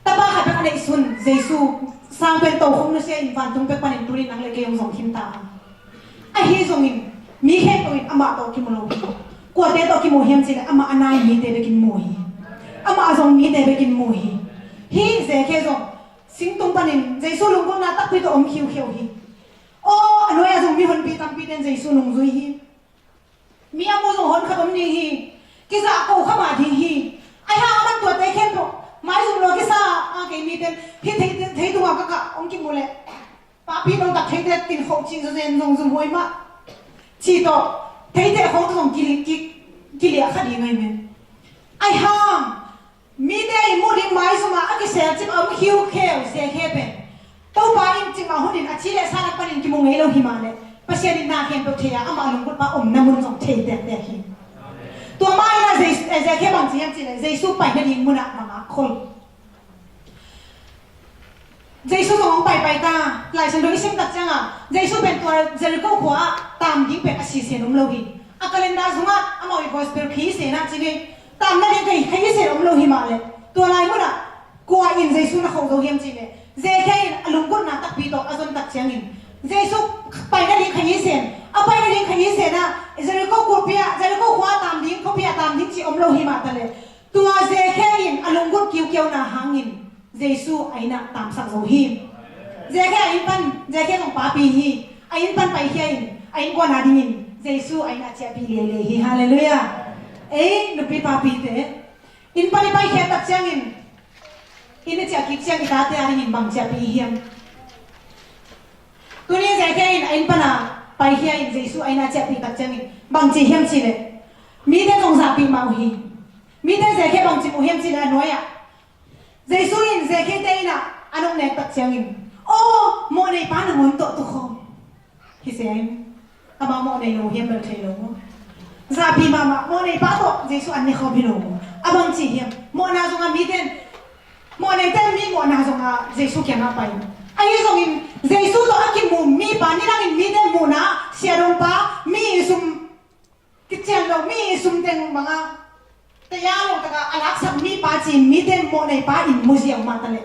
tapa khat bek a neihsun Jesu sang pen tokhom nusia in vantung pek panin tunin nang le kei hong zong khin ta. Ahi zongin mi khempeuh in amah tawh kimu lo hi. Kuate tawh kimu hiam cih leh amah a nai mite bekin mu hi. Amah a zong mite bekin mu hi. Hih Zekhe zong singtung panin Jesu lunggulhna takpi tawh om khiukheu hi. Aw, a nuai-ah zong mihonpi tampi ten Jesu nungzui hi. Mi a mu zong hon khat om ding hi. Kizahko kha mah ding hi. Ahi hang a man tuate khempeuh maizum lua kisa a, kei mite in hih thei, thei tungah ka kah hong kimu leh, papi nong tak theite tin khoh cih zawzen zong zumhuai mah. Cih tawh theite khawng tawh zong kili-, ki-, kiliah kha ding ahi men. Ahi hang mite i muh ding maizum ah a kiselcip a om khiukheu Zekhe pen, Topa in cikmah hunin a ci le sa lak panin kimu ngei lo hi mah leh, Pasian in na khempeuh thei a, amah lunggulhpa omna mun zong thei tektek hi. Tua mah in ah Ze-, eh, Zekhe bang ci hiam cih leh, Jesu pai nading munah bang a khol. Jesu zong hong paipai ta. Lai Siangtho i sim tak ciangah Jesu pen tua Jericho khua ah tam ding pen a sisen om lo hi. A calendar sungah amau i gospel khi i sen ah ci ni, tam nading kha i, kha i sen om lo hi mah leh, tua lai munah kua in Jesu na kho zo hiam cih leh, Zekhe in a lunggulhna takpi tawh a zon tak ciangin Jesu pai nading kha i sen, a pai nading kha i sen ah, Jericho khuapi ah, Jericho khua ah tam ding, khuapi ah tam ding cih om lo hi mah ta leh, tua Zekhe in a lunggulh kiukiauna hangin Jesu a inn ah tamsak zo hi. Zekhe a inn pan, Zekhe zong papi hi. A inn pan paikhia in, a innkuan a dingin Jesu a inn ah ciahpih leilei hi. Halleluiah. Ei nupi papite, inn pan i paikhia tak ciangin, inn i ciah kik ciang i tate a dingin bang ciahpih i hiam? Tuni Zekhe in a inn pan a paikhia in Jesu a inn ah ciahpih tak ciangin bang ci hiam cih leh, mite zong zahpih mah uh hi. Mite Zekhe bang ci uh hiam cih leh, a nuai-ah Jesu in Zekhe te inn ah a nong nek tak ciangin, aw, mawhnei pa nangawn tawh tu khawm. Hi se in, amah mawhnei lo hiam bel thei lo maw? Zahpih mahmah, mawhnei pa tawh Jesu an ne khawm hi lo maw? A bang ci hiam? Mawhna zongah mite in, mawhneite in mi mawhna zongah Jesu kiangah pai. Ahi zongin Jesu tawh a kimu mipa, nidangin mite muhna siadongpa, mi i sum kician lo, mi i sum teng bangah taya lo takah a laksak mipa ci-in mite in mawhnei pa in mu ziau mah ta leh,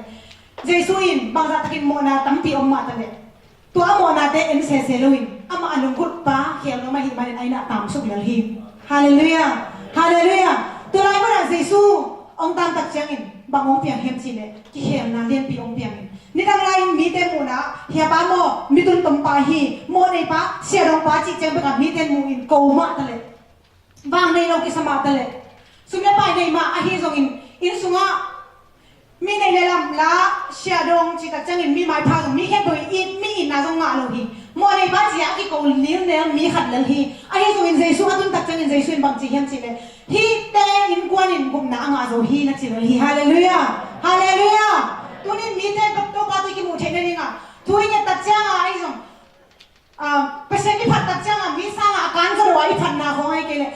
Jesu in bangzah takin mawhna tampi om mah ta leh, tua a mawhnate en sese loin amah a lunggulhpa khel nuam ahih manin a inn ah tamsuk lel hi. Halleluiah. Halleluiah. Tua lai munah Jesu hong tam tak ciangin bang hong piang hiam cih leh, kikhelna lianpi hong piang in, nidang lai-in mite muhna ah, hia pa maw, mi tuntompa hi, mawhneipa, siadongpa cih ciang bekah mite in mu in ko mah ta leh, vang nei lo kisa mah ta leh, sum le pai nei mah ahi zongin, inn sungah mi neih le lamh la, siadong cih tak ciangin mi maipha zong, mi khempeuh in mi itna zong ngah lo hi. Mawhneipa ci-a a kiko nilnel mi khat lel hi. Ahi zongin Jesu a tun tak ciangin Jesu in bang ci hiam cih leh, hihte innkuan in gupna a ngah zo hi, na ci lel hi. Halleluiah. Halleluiah. Tunin mite Topa tawh kimuh theih nadingah thu i nget tak ciangah ahi zong, ah, Pasian i phat tak ciangah mi sangah a kan zo lo a i phatna khawng ahi kei leh,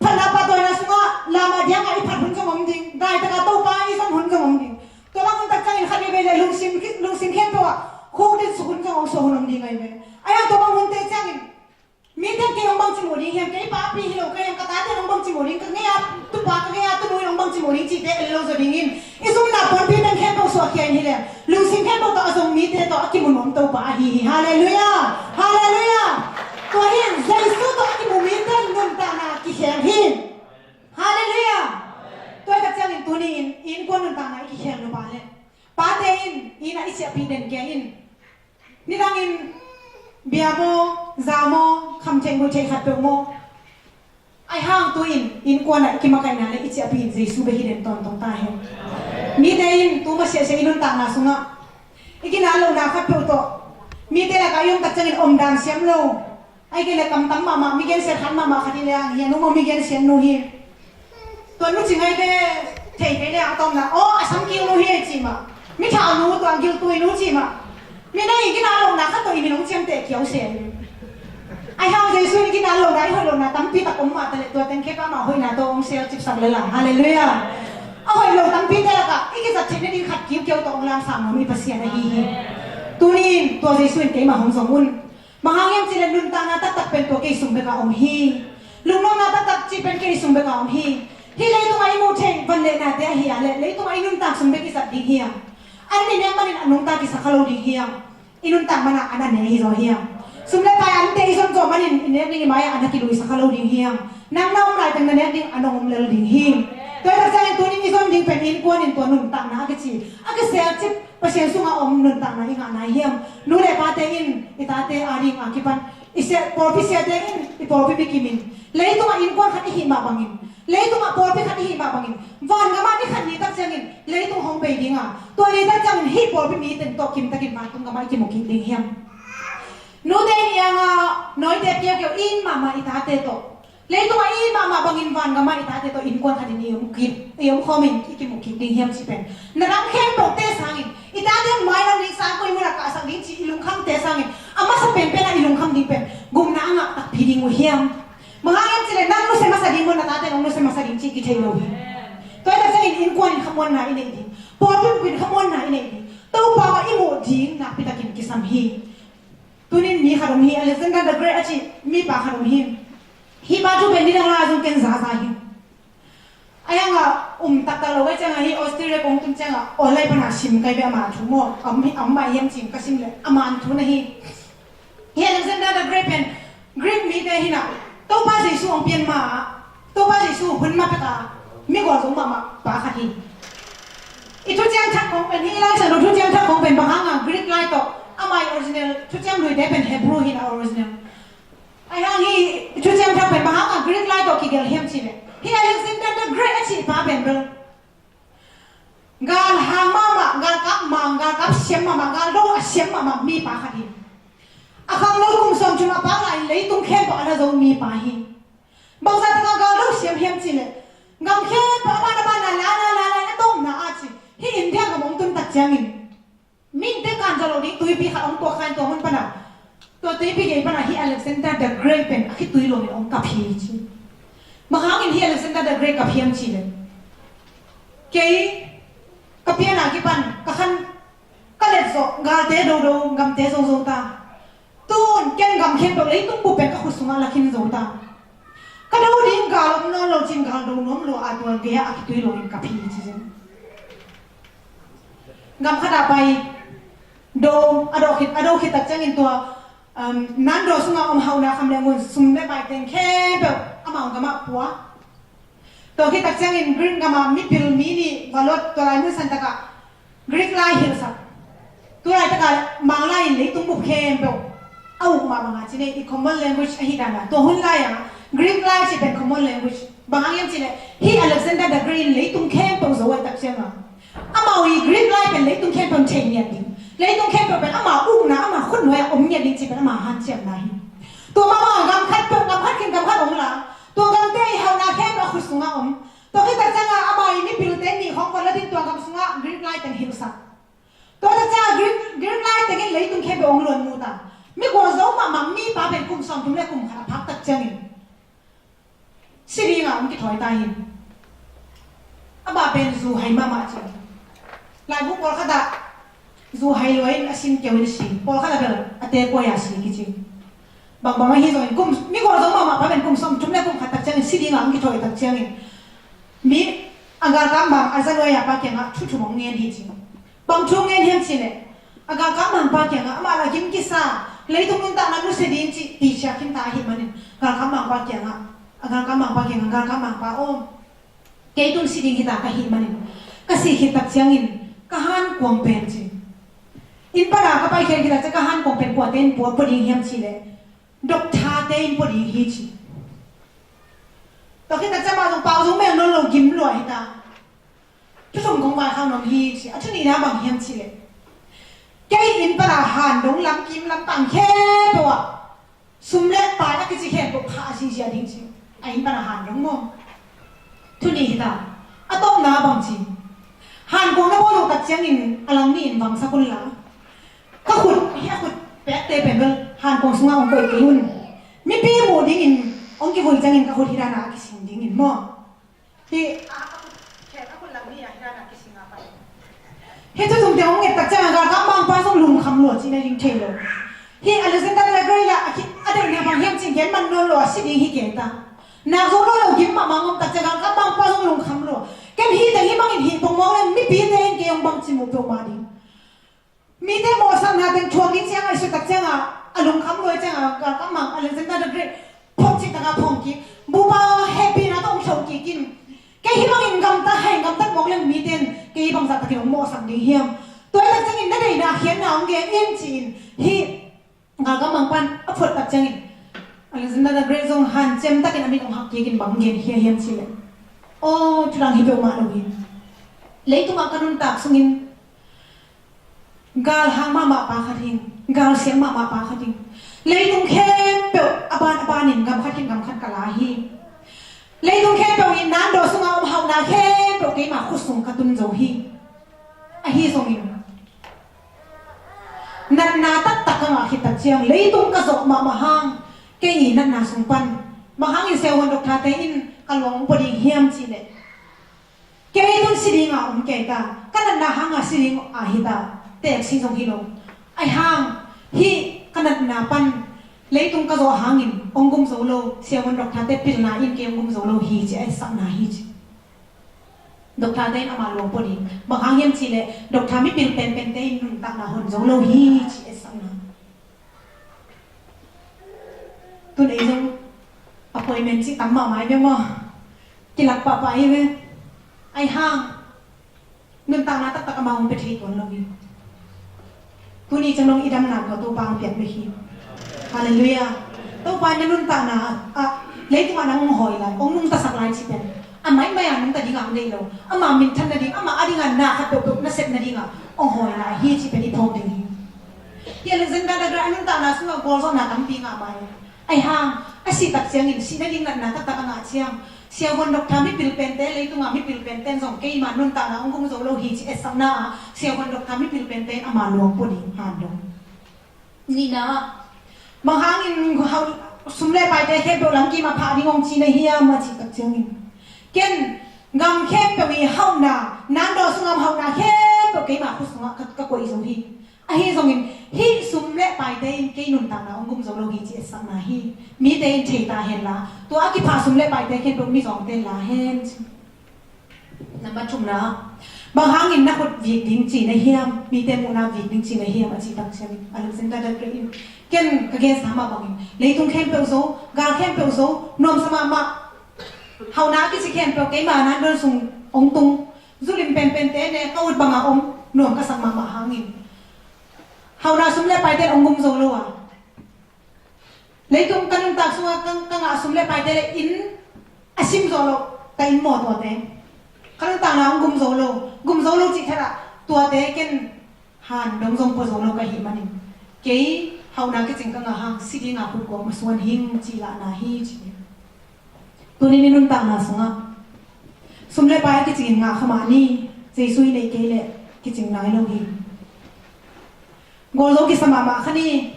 phatna pahtawina sungah lamah diangah i phat hun zong om ding, daitakah Topa i zon hun zong om ding. Tua bang hun tak ciangin khat veivei leh lungsim, lungsim khempeuh ah khukdin suk hun zong om, suah hun om ding ahi ve. Ahi hang tua bang hunte ciangin mite in kei hong bangci muh ding hiam, kei papi hi lo ka hiam, ka tate in hong bangci muh ding, ka ngei a tupa, ka ngei a tunu in hong bangci muh ding cihte el lo zaw dingin, i sumna puanpi teng khempeuh suahkhia in hi leh, lungsim khempeuh tawh a zong mite tawh a kimu nuam Topa ahi hi. Halleluiah. Halleluiah. Tua hi in Jesu tawh a kimu mite nuntakna kikhel hi. Halleluiah. Tua hi tak ciangin tuni in innkuan nuntakna i kikhel nop leh pate in inn ah i ciahpih den kei in. Nidangin bia maw, za maw, khamtheih muihtheih khatpeuh maw, ahi hang tu-in innkuan ah i kimakaihna le i ciahpih in Jesu bek hi den tawntung ta hen. Mite in tu masiahsiah i nuntakna sungah i kinan lohna khatpeuh tawh mite lakah i om tak ciangin omdan siam lo, ahih kei leh kamtam mahmah, mi gensiat khat mahmah khat hi leng hi, a nu maw mi gensiat nu hi. Tua nu ci ngai ve, thei kei leh a tawpna, aw, a samkil nu hi ei ci mah. Mi thau nu, tua giltui nu ci mah. Mi na i kinan lohna khat tawh i min hong ciamteh kiau se. Ahi hang Jesu in i kinan lohna, i hoih lohna tampi tak om mah ta leh tua teng khempeuh amah hoihna tawh hong sel cipsak lel a. Halleluiah. A hoih lo tampite lakah i kizat theih nading khat kiukiau tawh hong lamsang nuam i Pasian ahi hi. Tuni in tua Jesu in keimah hong zong un. Bang hang hiam cih leh nuntakna taktak pen tua kei sung bek a om hi. Lungnopna taktak cih pen kei sung bek a om hi. Hih leitungah i muh theih van le nate ahi a leh leitungah i nuntak sung bek i zat ding hi a, an i nek manin a nungta kisa kha lo ding hi a, i nuntak man ah an a ne hi zaw hi a, sum le pai ante i zon zawh manin i nek ding i mai ah an a kiluisa kha lo ding hi a, nang na om lai teng na nek ding an hong om lel ding hi. Tua hi tak ciangin tuni in i zon ding pen innkuan in tua nuntakna a kici, a kiselcip, Pasian sungah om nuntakna i ngah nai hiam? Nu le pate in i tate a ding a kipan i sia, pawlpi siate in i pawlpi bikim in, leitungah innkuan khat i hih mah bangin, leitungah pawlpi khat i hih mah bangin, vangam ah ni khat ni tak ciangin leitung hong bei ding a, tua ni tak ciangin hih pawlpi mite tawh kimtakin vantung gam ah i kimu kik ding hiam? Nute in i ang a, nawite kiakiau in mahmah i tate tawh, leitungah i mahmah bangin vangam ah i tate tawh innkuan khat in i om kik, i om khawm in i kimu kik ding hiam cih pen, na dang khempeuhte sangin, i tate mailam ding, sangkui mun ah kahsak ding cih i lungkhamte sangin a masa penpen ah i lungkham ding pen gupna a ngah takpi ding uh hiam? Bang hang hiam cih leh nang nusia masa ding maw, na tate nong nusia masa ding cih kithei lo hi. Tua hi tak ciangin innkuan in khamuanna i neih ding, pawlpi bup in khamuanna i neih ding, Topa mah i muh ding nakpi takin kisam hi. Tunin mi khat om hi, Alexander the Great a cih mipa khat om hi. Hih pa thu pen nidang lai zong ken zaza hi. A yang a um taktak lo ka ciangah, hih Australia kong tun ciangah online pana sim kai beh, ama thu maw, a om hi, a om mah hiam cih ka sim leh ama thu na hi. Hih Alexander the Great pen Greek mite hi na, Topa Jesu hong pian ma ah, Topa Jesu hun ma pek a mi gualzo mahmah pa khat hi. I thuciam thak khong pen, hih Lai Siangtho thuciam thak khong pen bang hang a Greek lai tawh, ama i original thuciam luite pen Hebrew hi na, original. Ahi hang hih thuciam thak pen bang hang a Greek lai tawh kigelh hiam cih leh, hih Alexander the Great a cih pa pen bel galhang mahmah, galkap mang, galkap siam mahmah, galdo a siam mahmah mipa khat hi. A khangno kum sawmthum a pak lai-in leitung khempeuh a la zo mipa hi. Bangzah tak a galdo siam hiam cih leh, gam khempeuh a ban a ban a la la la la a tawpna ah cih, hih India gam hong tun tak ciangin mihingte kan zawh loh ding tuipi khat hong tuak kha in, tua hun pana, tua tuipi gei pana hih Alexander the Great pen a khitui luangin hong kap hi ci. Bang hangin hih Alexander the Great kap hiam cih leh, kei ka pian a kipan ka khan ka let zawh, galte dodo, gamte zozo ta. Tun ken gam khempeuh, leitung bup pen ka khut sungah la khin zo ta. Ka do ding gal om nawn lo cin, gal do nuam lua a, tua gei-ah a khitui luangin kap hi ci zen. Gam khat ah pai, do, a do khit, a do khit tak ciangin tua, um, nan do sungah om hauhna kham le ngun, sum le pai teng khempeuh amau gam ah pua. Tua khit tak ciangin Greek gam ah mipil mi nih va lot, tua lai mun san takah Greek lai hilhsak. Tu laitak a Manglai in leitung bup khempeuh a uk mah bangin ci nei, i common language ahih dan a, tua hun lai a Greek lai cih pen common language. Bang hang hiam cih leh, hih Alexander the Great in leitung khempeuh zo ahih tak ciangin, amau i Greek lai pen leitung khempeuh in thei ngiat ding, leitung khempeuh pen ama ukna, ama khutnuai ah om ngiat ding cih pen ama hanciamna hi. Tua mah bangin gam khat peuh, gam khat khin gam khat om la, tua gamte i hauhna khempeuh a khut sungah om. Tua khit tak ciangin amau i mipilte nih khawng va lot in tua gam sungah Greek lai teng hilhsak. Tua tak ciangin Greek, Greek lai tengin leitung khempeuh hong luan mu ta. Mi gualzo mahmah mipa pen kum sawmthum le kum khat a phak tak ciangin si dingin hong kithawi ta hi. Amah pen zu hai mahmah ci. Laibu pawlkhat ah zu hai lua in a sin keu in si, pawlkhat ah bel a te kuai a si kici. Bangbang ahi zongin kum, mi gualzo mahmah pa pen kum sawmthum le kum khat tak ciangin si dingin hong kithawi tak ciangin mi a galkap mang a za nuai a pa kiangah thu thum hong ngen hi ci. Bang thu ngen hiam cih leh, a galkap mang pa kiangah amah la gim kisa, Leitung nuntakna nusia ding cih picia khinta ahih manin galkap mangpa kiangah, a galkap mangpa kiangah, galkap mangpa aw, kei tun si ding hita ka hih manin, ka sih khit tak ciangin ka hankuang pen ci. Inn pana ka paikhia khit tak ciang ka hankuang pen kuate in pua, pua ding hiam cih leh, doctor-te in pua ding hi ci. Tua khit tak ciang mah zong pau zong mel nawn lo, gim lua hita. Thu thum kong vaikhak nuam hi ci. A thu nihna bang hiam cih leh, kei inn pana han dong lam kim lam pang khempeuh ah sum le pai a kici khempeuh khah a zihziah ding ci. A inn pana han dong maw. Thu nih hita. A tawpna bang ci. Hankuang na bawl uh tak ciangin a lang nih in vangsak un la, ka khut, hih a khut pekte pen bel hankuang sungah hong koih kei un. Mipi muh dingin hong kivui ciangin ka khut hih dana a kising dingin maw. Hih a, a khut, khen a khut lang nih a hih dana kising a pai. Hih thu thumte hong nget tak ciangin galkap mangpa zong lungkham lua cih na ding thei lo. Hih Alexander the Great la a khi, a deihna bang hiam cih gen man nawn lo a, si ding hi kei ta. Nak zo lo lo gim mahmah ngom tak ciang galkap mangpa zong lungkham lua. Ken hih teng hih bangin hih pongmawk le mipite in kei hong bangci muh peuhmah ding. Mite mawhsakna teng thuak ding ciangah i sut tak ciangah a lungkham lua ciangah galkap mang Alexander the Great phot cih takah phawng kik. Bupa hehpihna tawh hong thlauh kik in. Kei hih bangin gamta hei, gamtat mawk leng mite in kei bangzah takin hong mawhsak ding hiam? Tua hi tak ciangin na deihna khiatna hong gen in ci-in hih galkap mangpan a phot tak ciangin Alexander the Great zong hanciam takin a mit hong hak kik in bang gen khia hiam cih leh, aw, thudang hi peuhmah lo hi. Leitungah ka nuntak sungin galhang mahmah pa khat hing, galsiang mahmah pa khat hing. Leitung khempeuh a ban a banin gam khat khit gam khat ka la hi. Leitung khempeuh in nando sungah om hauhna khempeuh keima khut sung ka tun zo hi. Ahi zongin natna taktak ka ngah khit tak ciang leitung ka zawh mahmah hang, kei i natna sung pan bang hangin siavuan doctor-te in ka luang hong pua ding hiam cih leh, kei tun si dinga om kei ta, ka natna hanga si ding a hi ta, teeksi zong hi lo. Ahi hang hih ka natna pan leitung ka zawh hangin hong gum zo lo siavuan doctor-te pilna in kei hong gum zo lo hi ci a etsakna hi ci. Doctor-te in ama luang pua ding. Bang hang hiam cih leh doctor mipil penpente in nuntakna hon zo lo hi ci a etsakna. Tun ei zong appointment cih tam mahmah hi ve maw. Kilak pahpah hi ve. Ahi hang nuntakna taktak amah hong pia thei tuan lo hi. Tuni ciang dong i damna tua Topa hong piak bek hi. Halleluiah. Topa in na nuntakna ah leitungah nang hong hawi lai, hong nungtasak lai cih pen a maimai a nungta dingah hong deih lo. Ama minthan nading, ama a dingah na khat peuhpeuh na sep nadingah hong hawi lai hi cih pen i phawk ding hi. Hi Alexander the Great a nuntakna sungah gualzawhna tampi ngah mah hi. Ahi hang a sih tak ciangin sih nading natna taktak a ngah ciang siavuan doctor mipil pente, leitunga mipil pente in zong keima nuntakna hong gum zo lo hi ci etsakna ah siavuan doctor mipil pente in ama luang pua ding han dong. Nihna ah bang hangin hau, sum le paite khempeuh lamkim a phah ding hong ci na hiam a cih tak ciangin, ken gam khempeuh i hauhna, nando sungah hauhna khempeuh keima khut sungah ka, ka koih zo hi. Ahi zongin hih sum le paite in kei nuntakna hong gum zo lo hi ci etsakna hi. Mite in thei ta hen la, tua a kiphah sum le paite khempeuh mizawngte in la hen ci. Nambat thumna, bang hangin na khut vik ding ci na hiam, mite muhna vik ding ci na hiam a cih tak ciangin Alexander the Great in, ken ka gensa mah bangin leitung khempeuh zo, gal khempeuh zo, nuamsa mahmah, hauhna a kici khempeuh keima nandon sung hong tung. Zulim penpente ne ka ut banga om, nuam ka sak mahmah hangin hauhna sum le paite hong gum zo lo a, leitung ka nuntak sungah ka, ka ngah sum le paite le inn a sim zo lo, ka inn mawtaw te ka nuntakna hong gum zo lo, gum zo lo cih thadah tuate ken han dong zong pua zo lo ka hih manin kei hauhna kicing ka ngah hang si dinga khut kuang masuan hing cih lahna hi ci. Tuni ni nuntakna sungah sum le pai a kicingin ngah kha mah ni, Jesu i neih kei leh kicing nai lo hi. Gualzo kisa mahmah kha ni.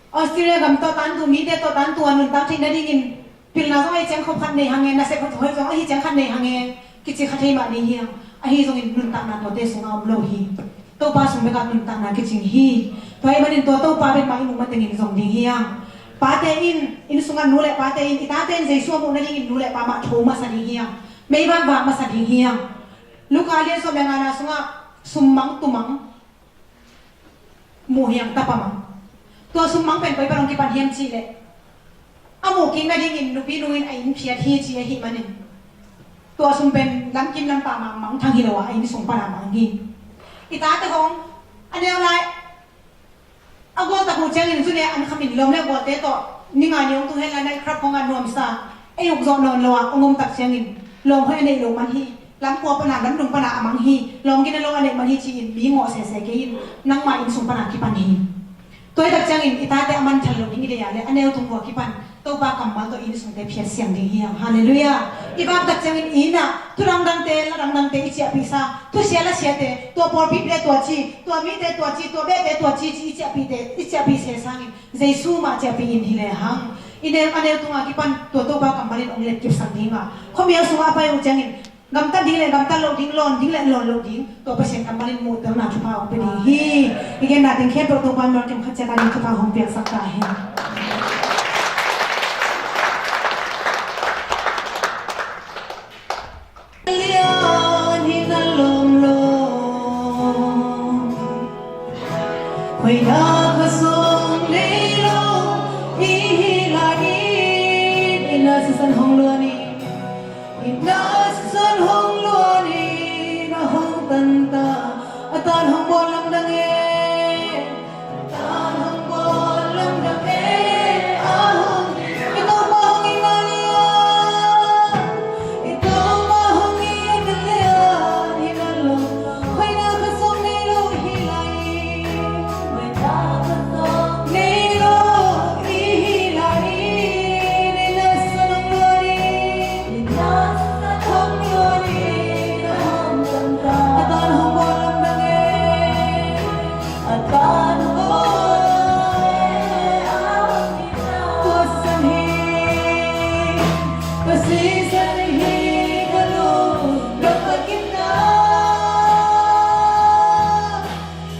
Australia gam tawh tantu, mite tawh tantu a nuntak theih nadingin pilna zong ahi ciang khop khat nei hang e, nasep hoih zong ahi ciang khat nei hang e, kici kha thei mah ni hiang. Ahi zongin nuntakna tuate sungah om lo hi. Topa sung bekah nuntakna kicing hi. Tua ahih manin tua Topa bek mah i muh matengin zong ding hiang. Pate in, inn sungah nu le pate in, i tate in Jesu a muh nadingin nu le pa mah tho masa ding hiang. Meivak vak masa ding hiang. Luka lian sawm le ngana sungah summang tumang muh hiang, tapa mang. Tua sum mang pen koi pan hong kipan hiam cih leh, a muh kik nadingin nupi nu in a inn phiat hi ci ahih manin, tua sum pen lamkim lampam ah mangthang hi lo a, a inn sung pan a mang hi. I tate hong a neu lai a gual tak uh ciangin zune an khamin lawm le gualte tawh ni nga ni hong tung hen lai night club hong a nuamsa, ei uk zawh nawn lo a hong om tak ciangin lawm hoih a neih lo man hi, lam kua pan a lam nung pan a a mang hi, lawm gina lo a neih man hi ci-in mi ngawh sese kei in, nangmah inn sung pan a kipan hi. Tua hi tak ciangin i tate a mangthang lo ding i deih a le a neu tung ua kipan Topa kammal tawh inn sungte phiat siang ding hi hang. Halleluiah. I vak tak ciangin inn ah thu dangdangte, la dangdangte i ciahpihsa, thusia lasiate, tua pawlpi le tua ci, tua mite tua ci, tua behte tua ci ci i ciahpihte, i ciahpih se sangin Jesu mah ciahpih in hi le hang. I neu a neu tunga kipan tua Topa kammal in hong letkipsak ding a, khuamial sungah a pai uh ciangin gamtat ding le gamtat loh ding, lawn ding le lawn loh ding, tua Pasian kammal in muhtelna thupha hong pia ding hi. I genna teng khempeuh Topa in malkim khat ciat a ding thupha hong piaksak ta hen. Lian hi na lawm lo, hoihna khat zong nei lo i hi lai in, i na sisan hong luan in. Inn ah sisan hong luan in a hong tan ta, a tan hong bawl lamdang e. A tan hong bawl lamdang e. A hong, i Topa hong it na lian, i Topa hong it na lian, i na lo, hoihna khat zong nei lo hi lai. Hoihna khat zong nei lo i hi lai.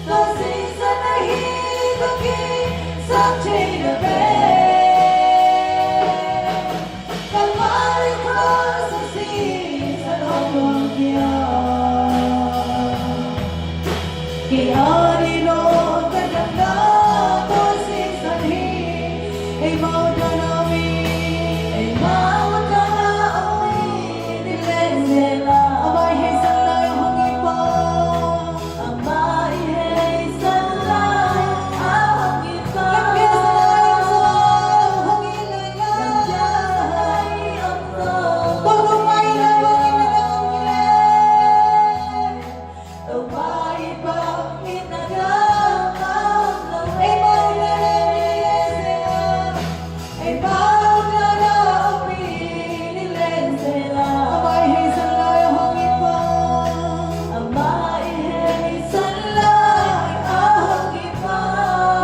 Tua season ahi ka kisap theihna pen Kalvari cross a season hong luang hi a. Kei a ding lo ka damna tua season hi. Eimau dana mi, eimau dana mi, ni leng zela. Amah i heisan lai hong it pa. Amah i heisan lai a hong it pa. Lampiang sa lai hong zong hong it lai lai. Lampiang sa lai hong zong. Tua Topa i lai hong it na dang hong it lai. Topa i lai hong it na dang hong it lai. Eimau dana mi leng zela. Eimau dana mi leng zela. Amah i heisan lai a hong it pa. Amah i heisan lai a hong it pa.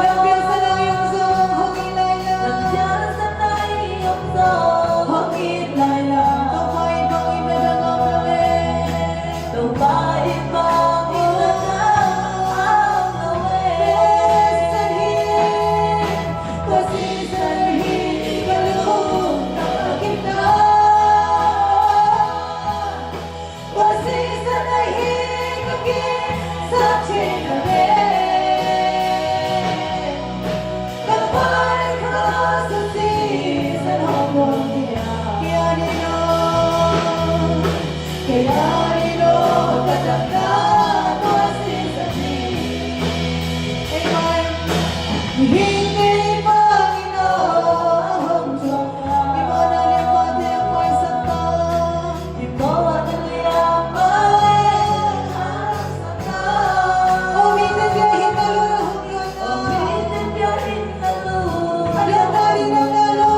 Lampiang sa lai hong zong hong it lai lai. Lampiang sa lai hong zong hong it lai lai. Topa i lai hong it na dang hong it lai. Topa i lai hong it na dang hong it lai. Tua season hi ka lungtang a kipna. Tua season ahi ka kisap theihna pen Kalvari cross a season hong luang hi a. Kei a ding lo, kei a ding lo ka damna tua season hi. Amen. Mihingte i pang in aw a hong thuak a, i mawhna lianpate a paisak ta. I mawhna lianpate a paisak ta. Aw mite biakinn na lut a hong luan a. Aw mite biakinn na lut a hong luan a.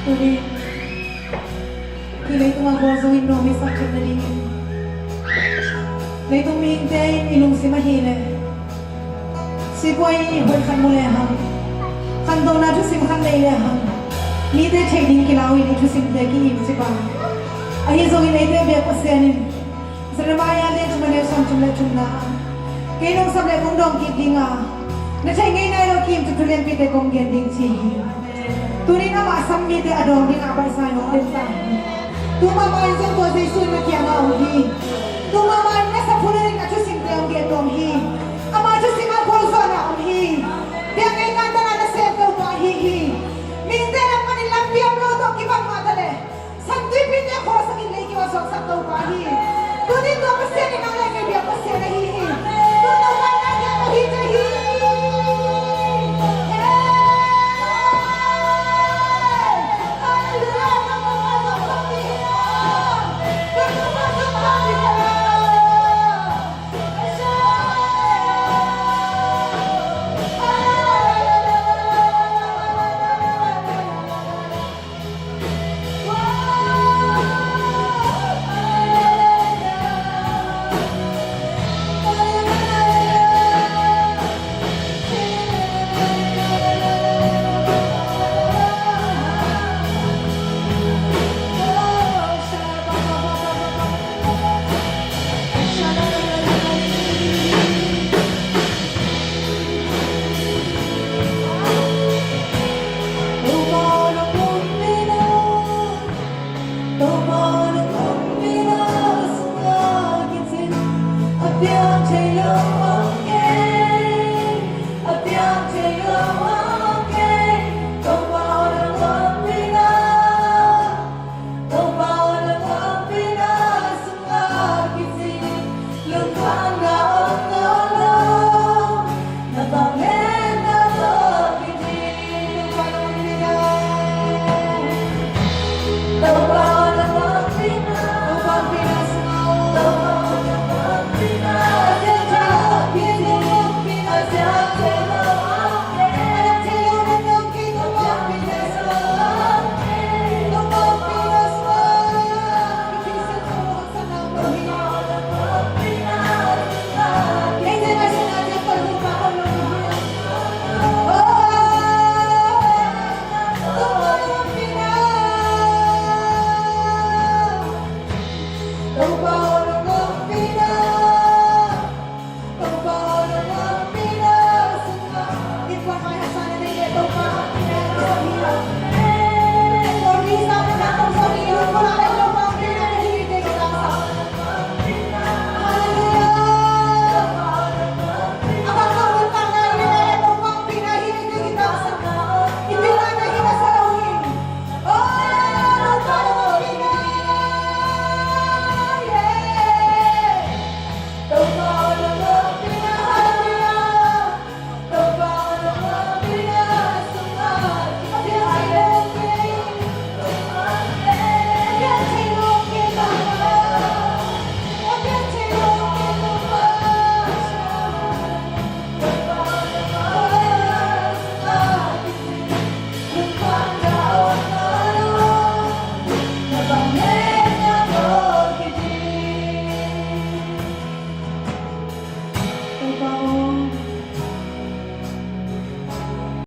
Tuni, hih leitung a gualzo in nuam i sak khat nadingin leitung mihingte in i lungsim ahih leh sipuai hoih khat mu lehang, khantohna thusim khat nei lehang, mite theih ding kilau in i thusimte ki-im ci pah. Ahi zongin eite biak Pasian in Jeremiah lian thum a neu sawmthum le thumna ah, kei nungsap le kong dawng kik ding a, na theih ngei nai lo ki-im tuk thu lianpite kong gen ding ci hi. Tuni in amah a sam mite a dawng dingah a baihsa in hong pia ta hi. Tu mahmah in zong tua Jesu in na kiangah om hi. Tu mahmah in na saphulin a thusimte hong gen nuam hi. Ama thusim ah khualzuan a om hi. Biakna in ngahtan a nasem Topa ahi hi. Mihingte lam panin lampi om lo tawh kibang mah ta leh, San Tuipite khualsak in lei kim a suaksak Topa hi. Tuni in tua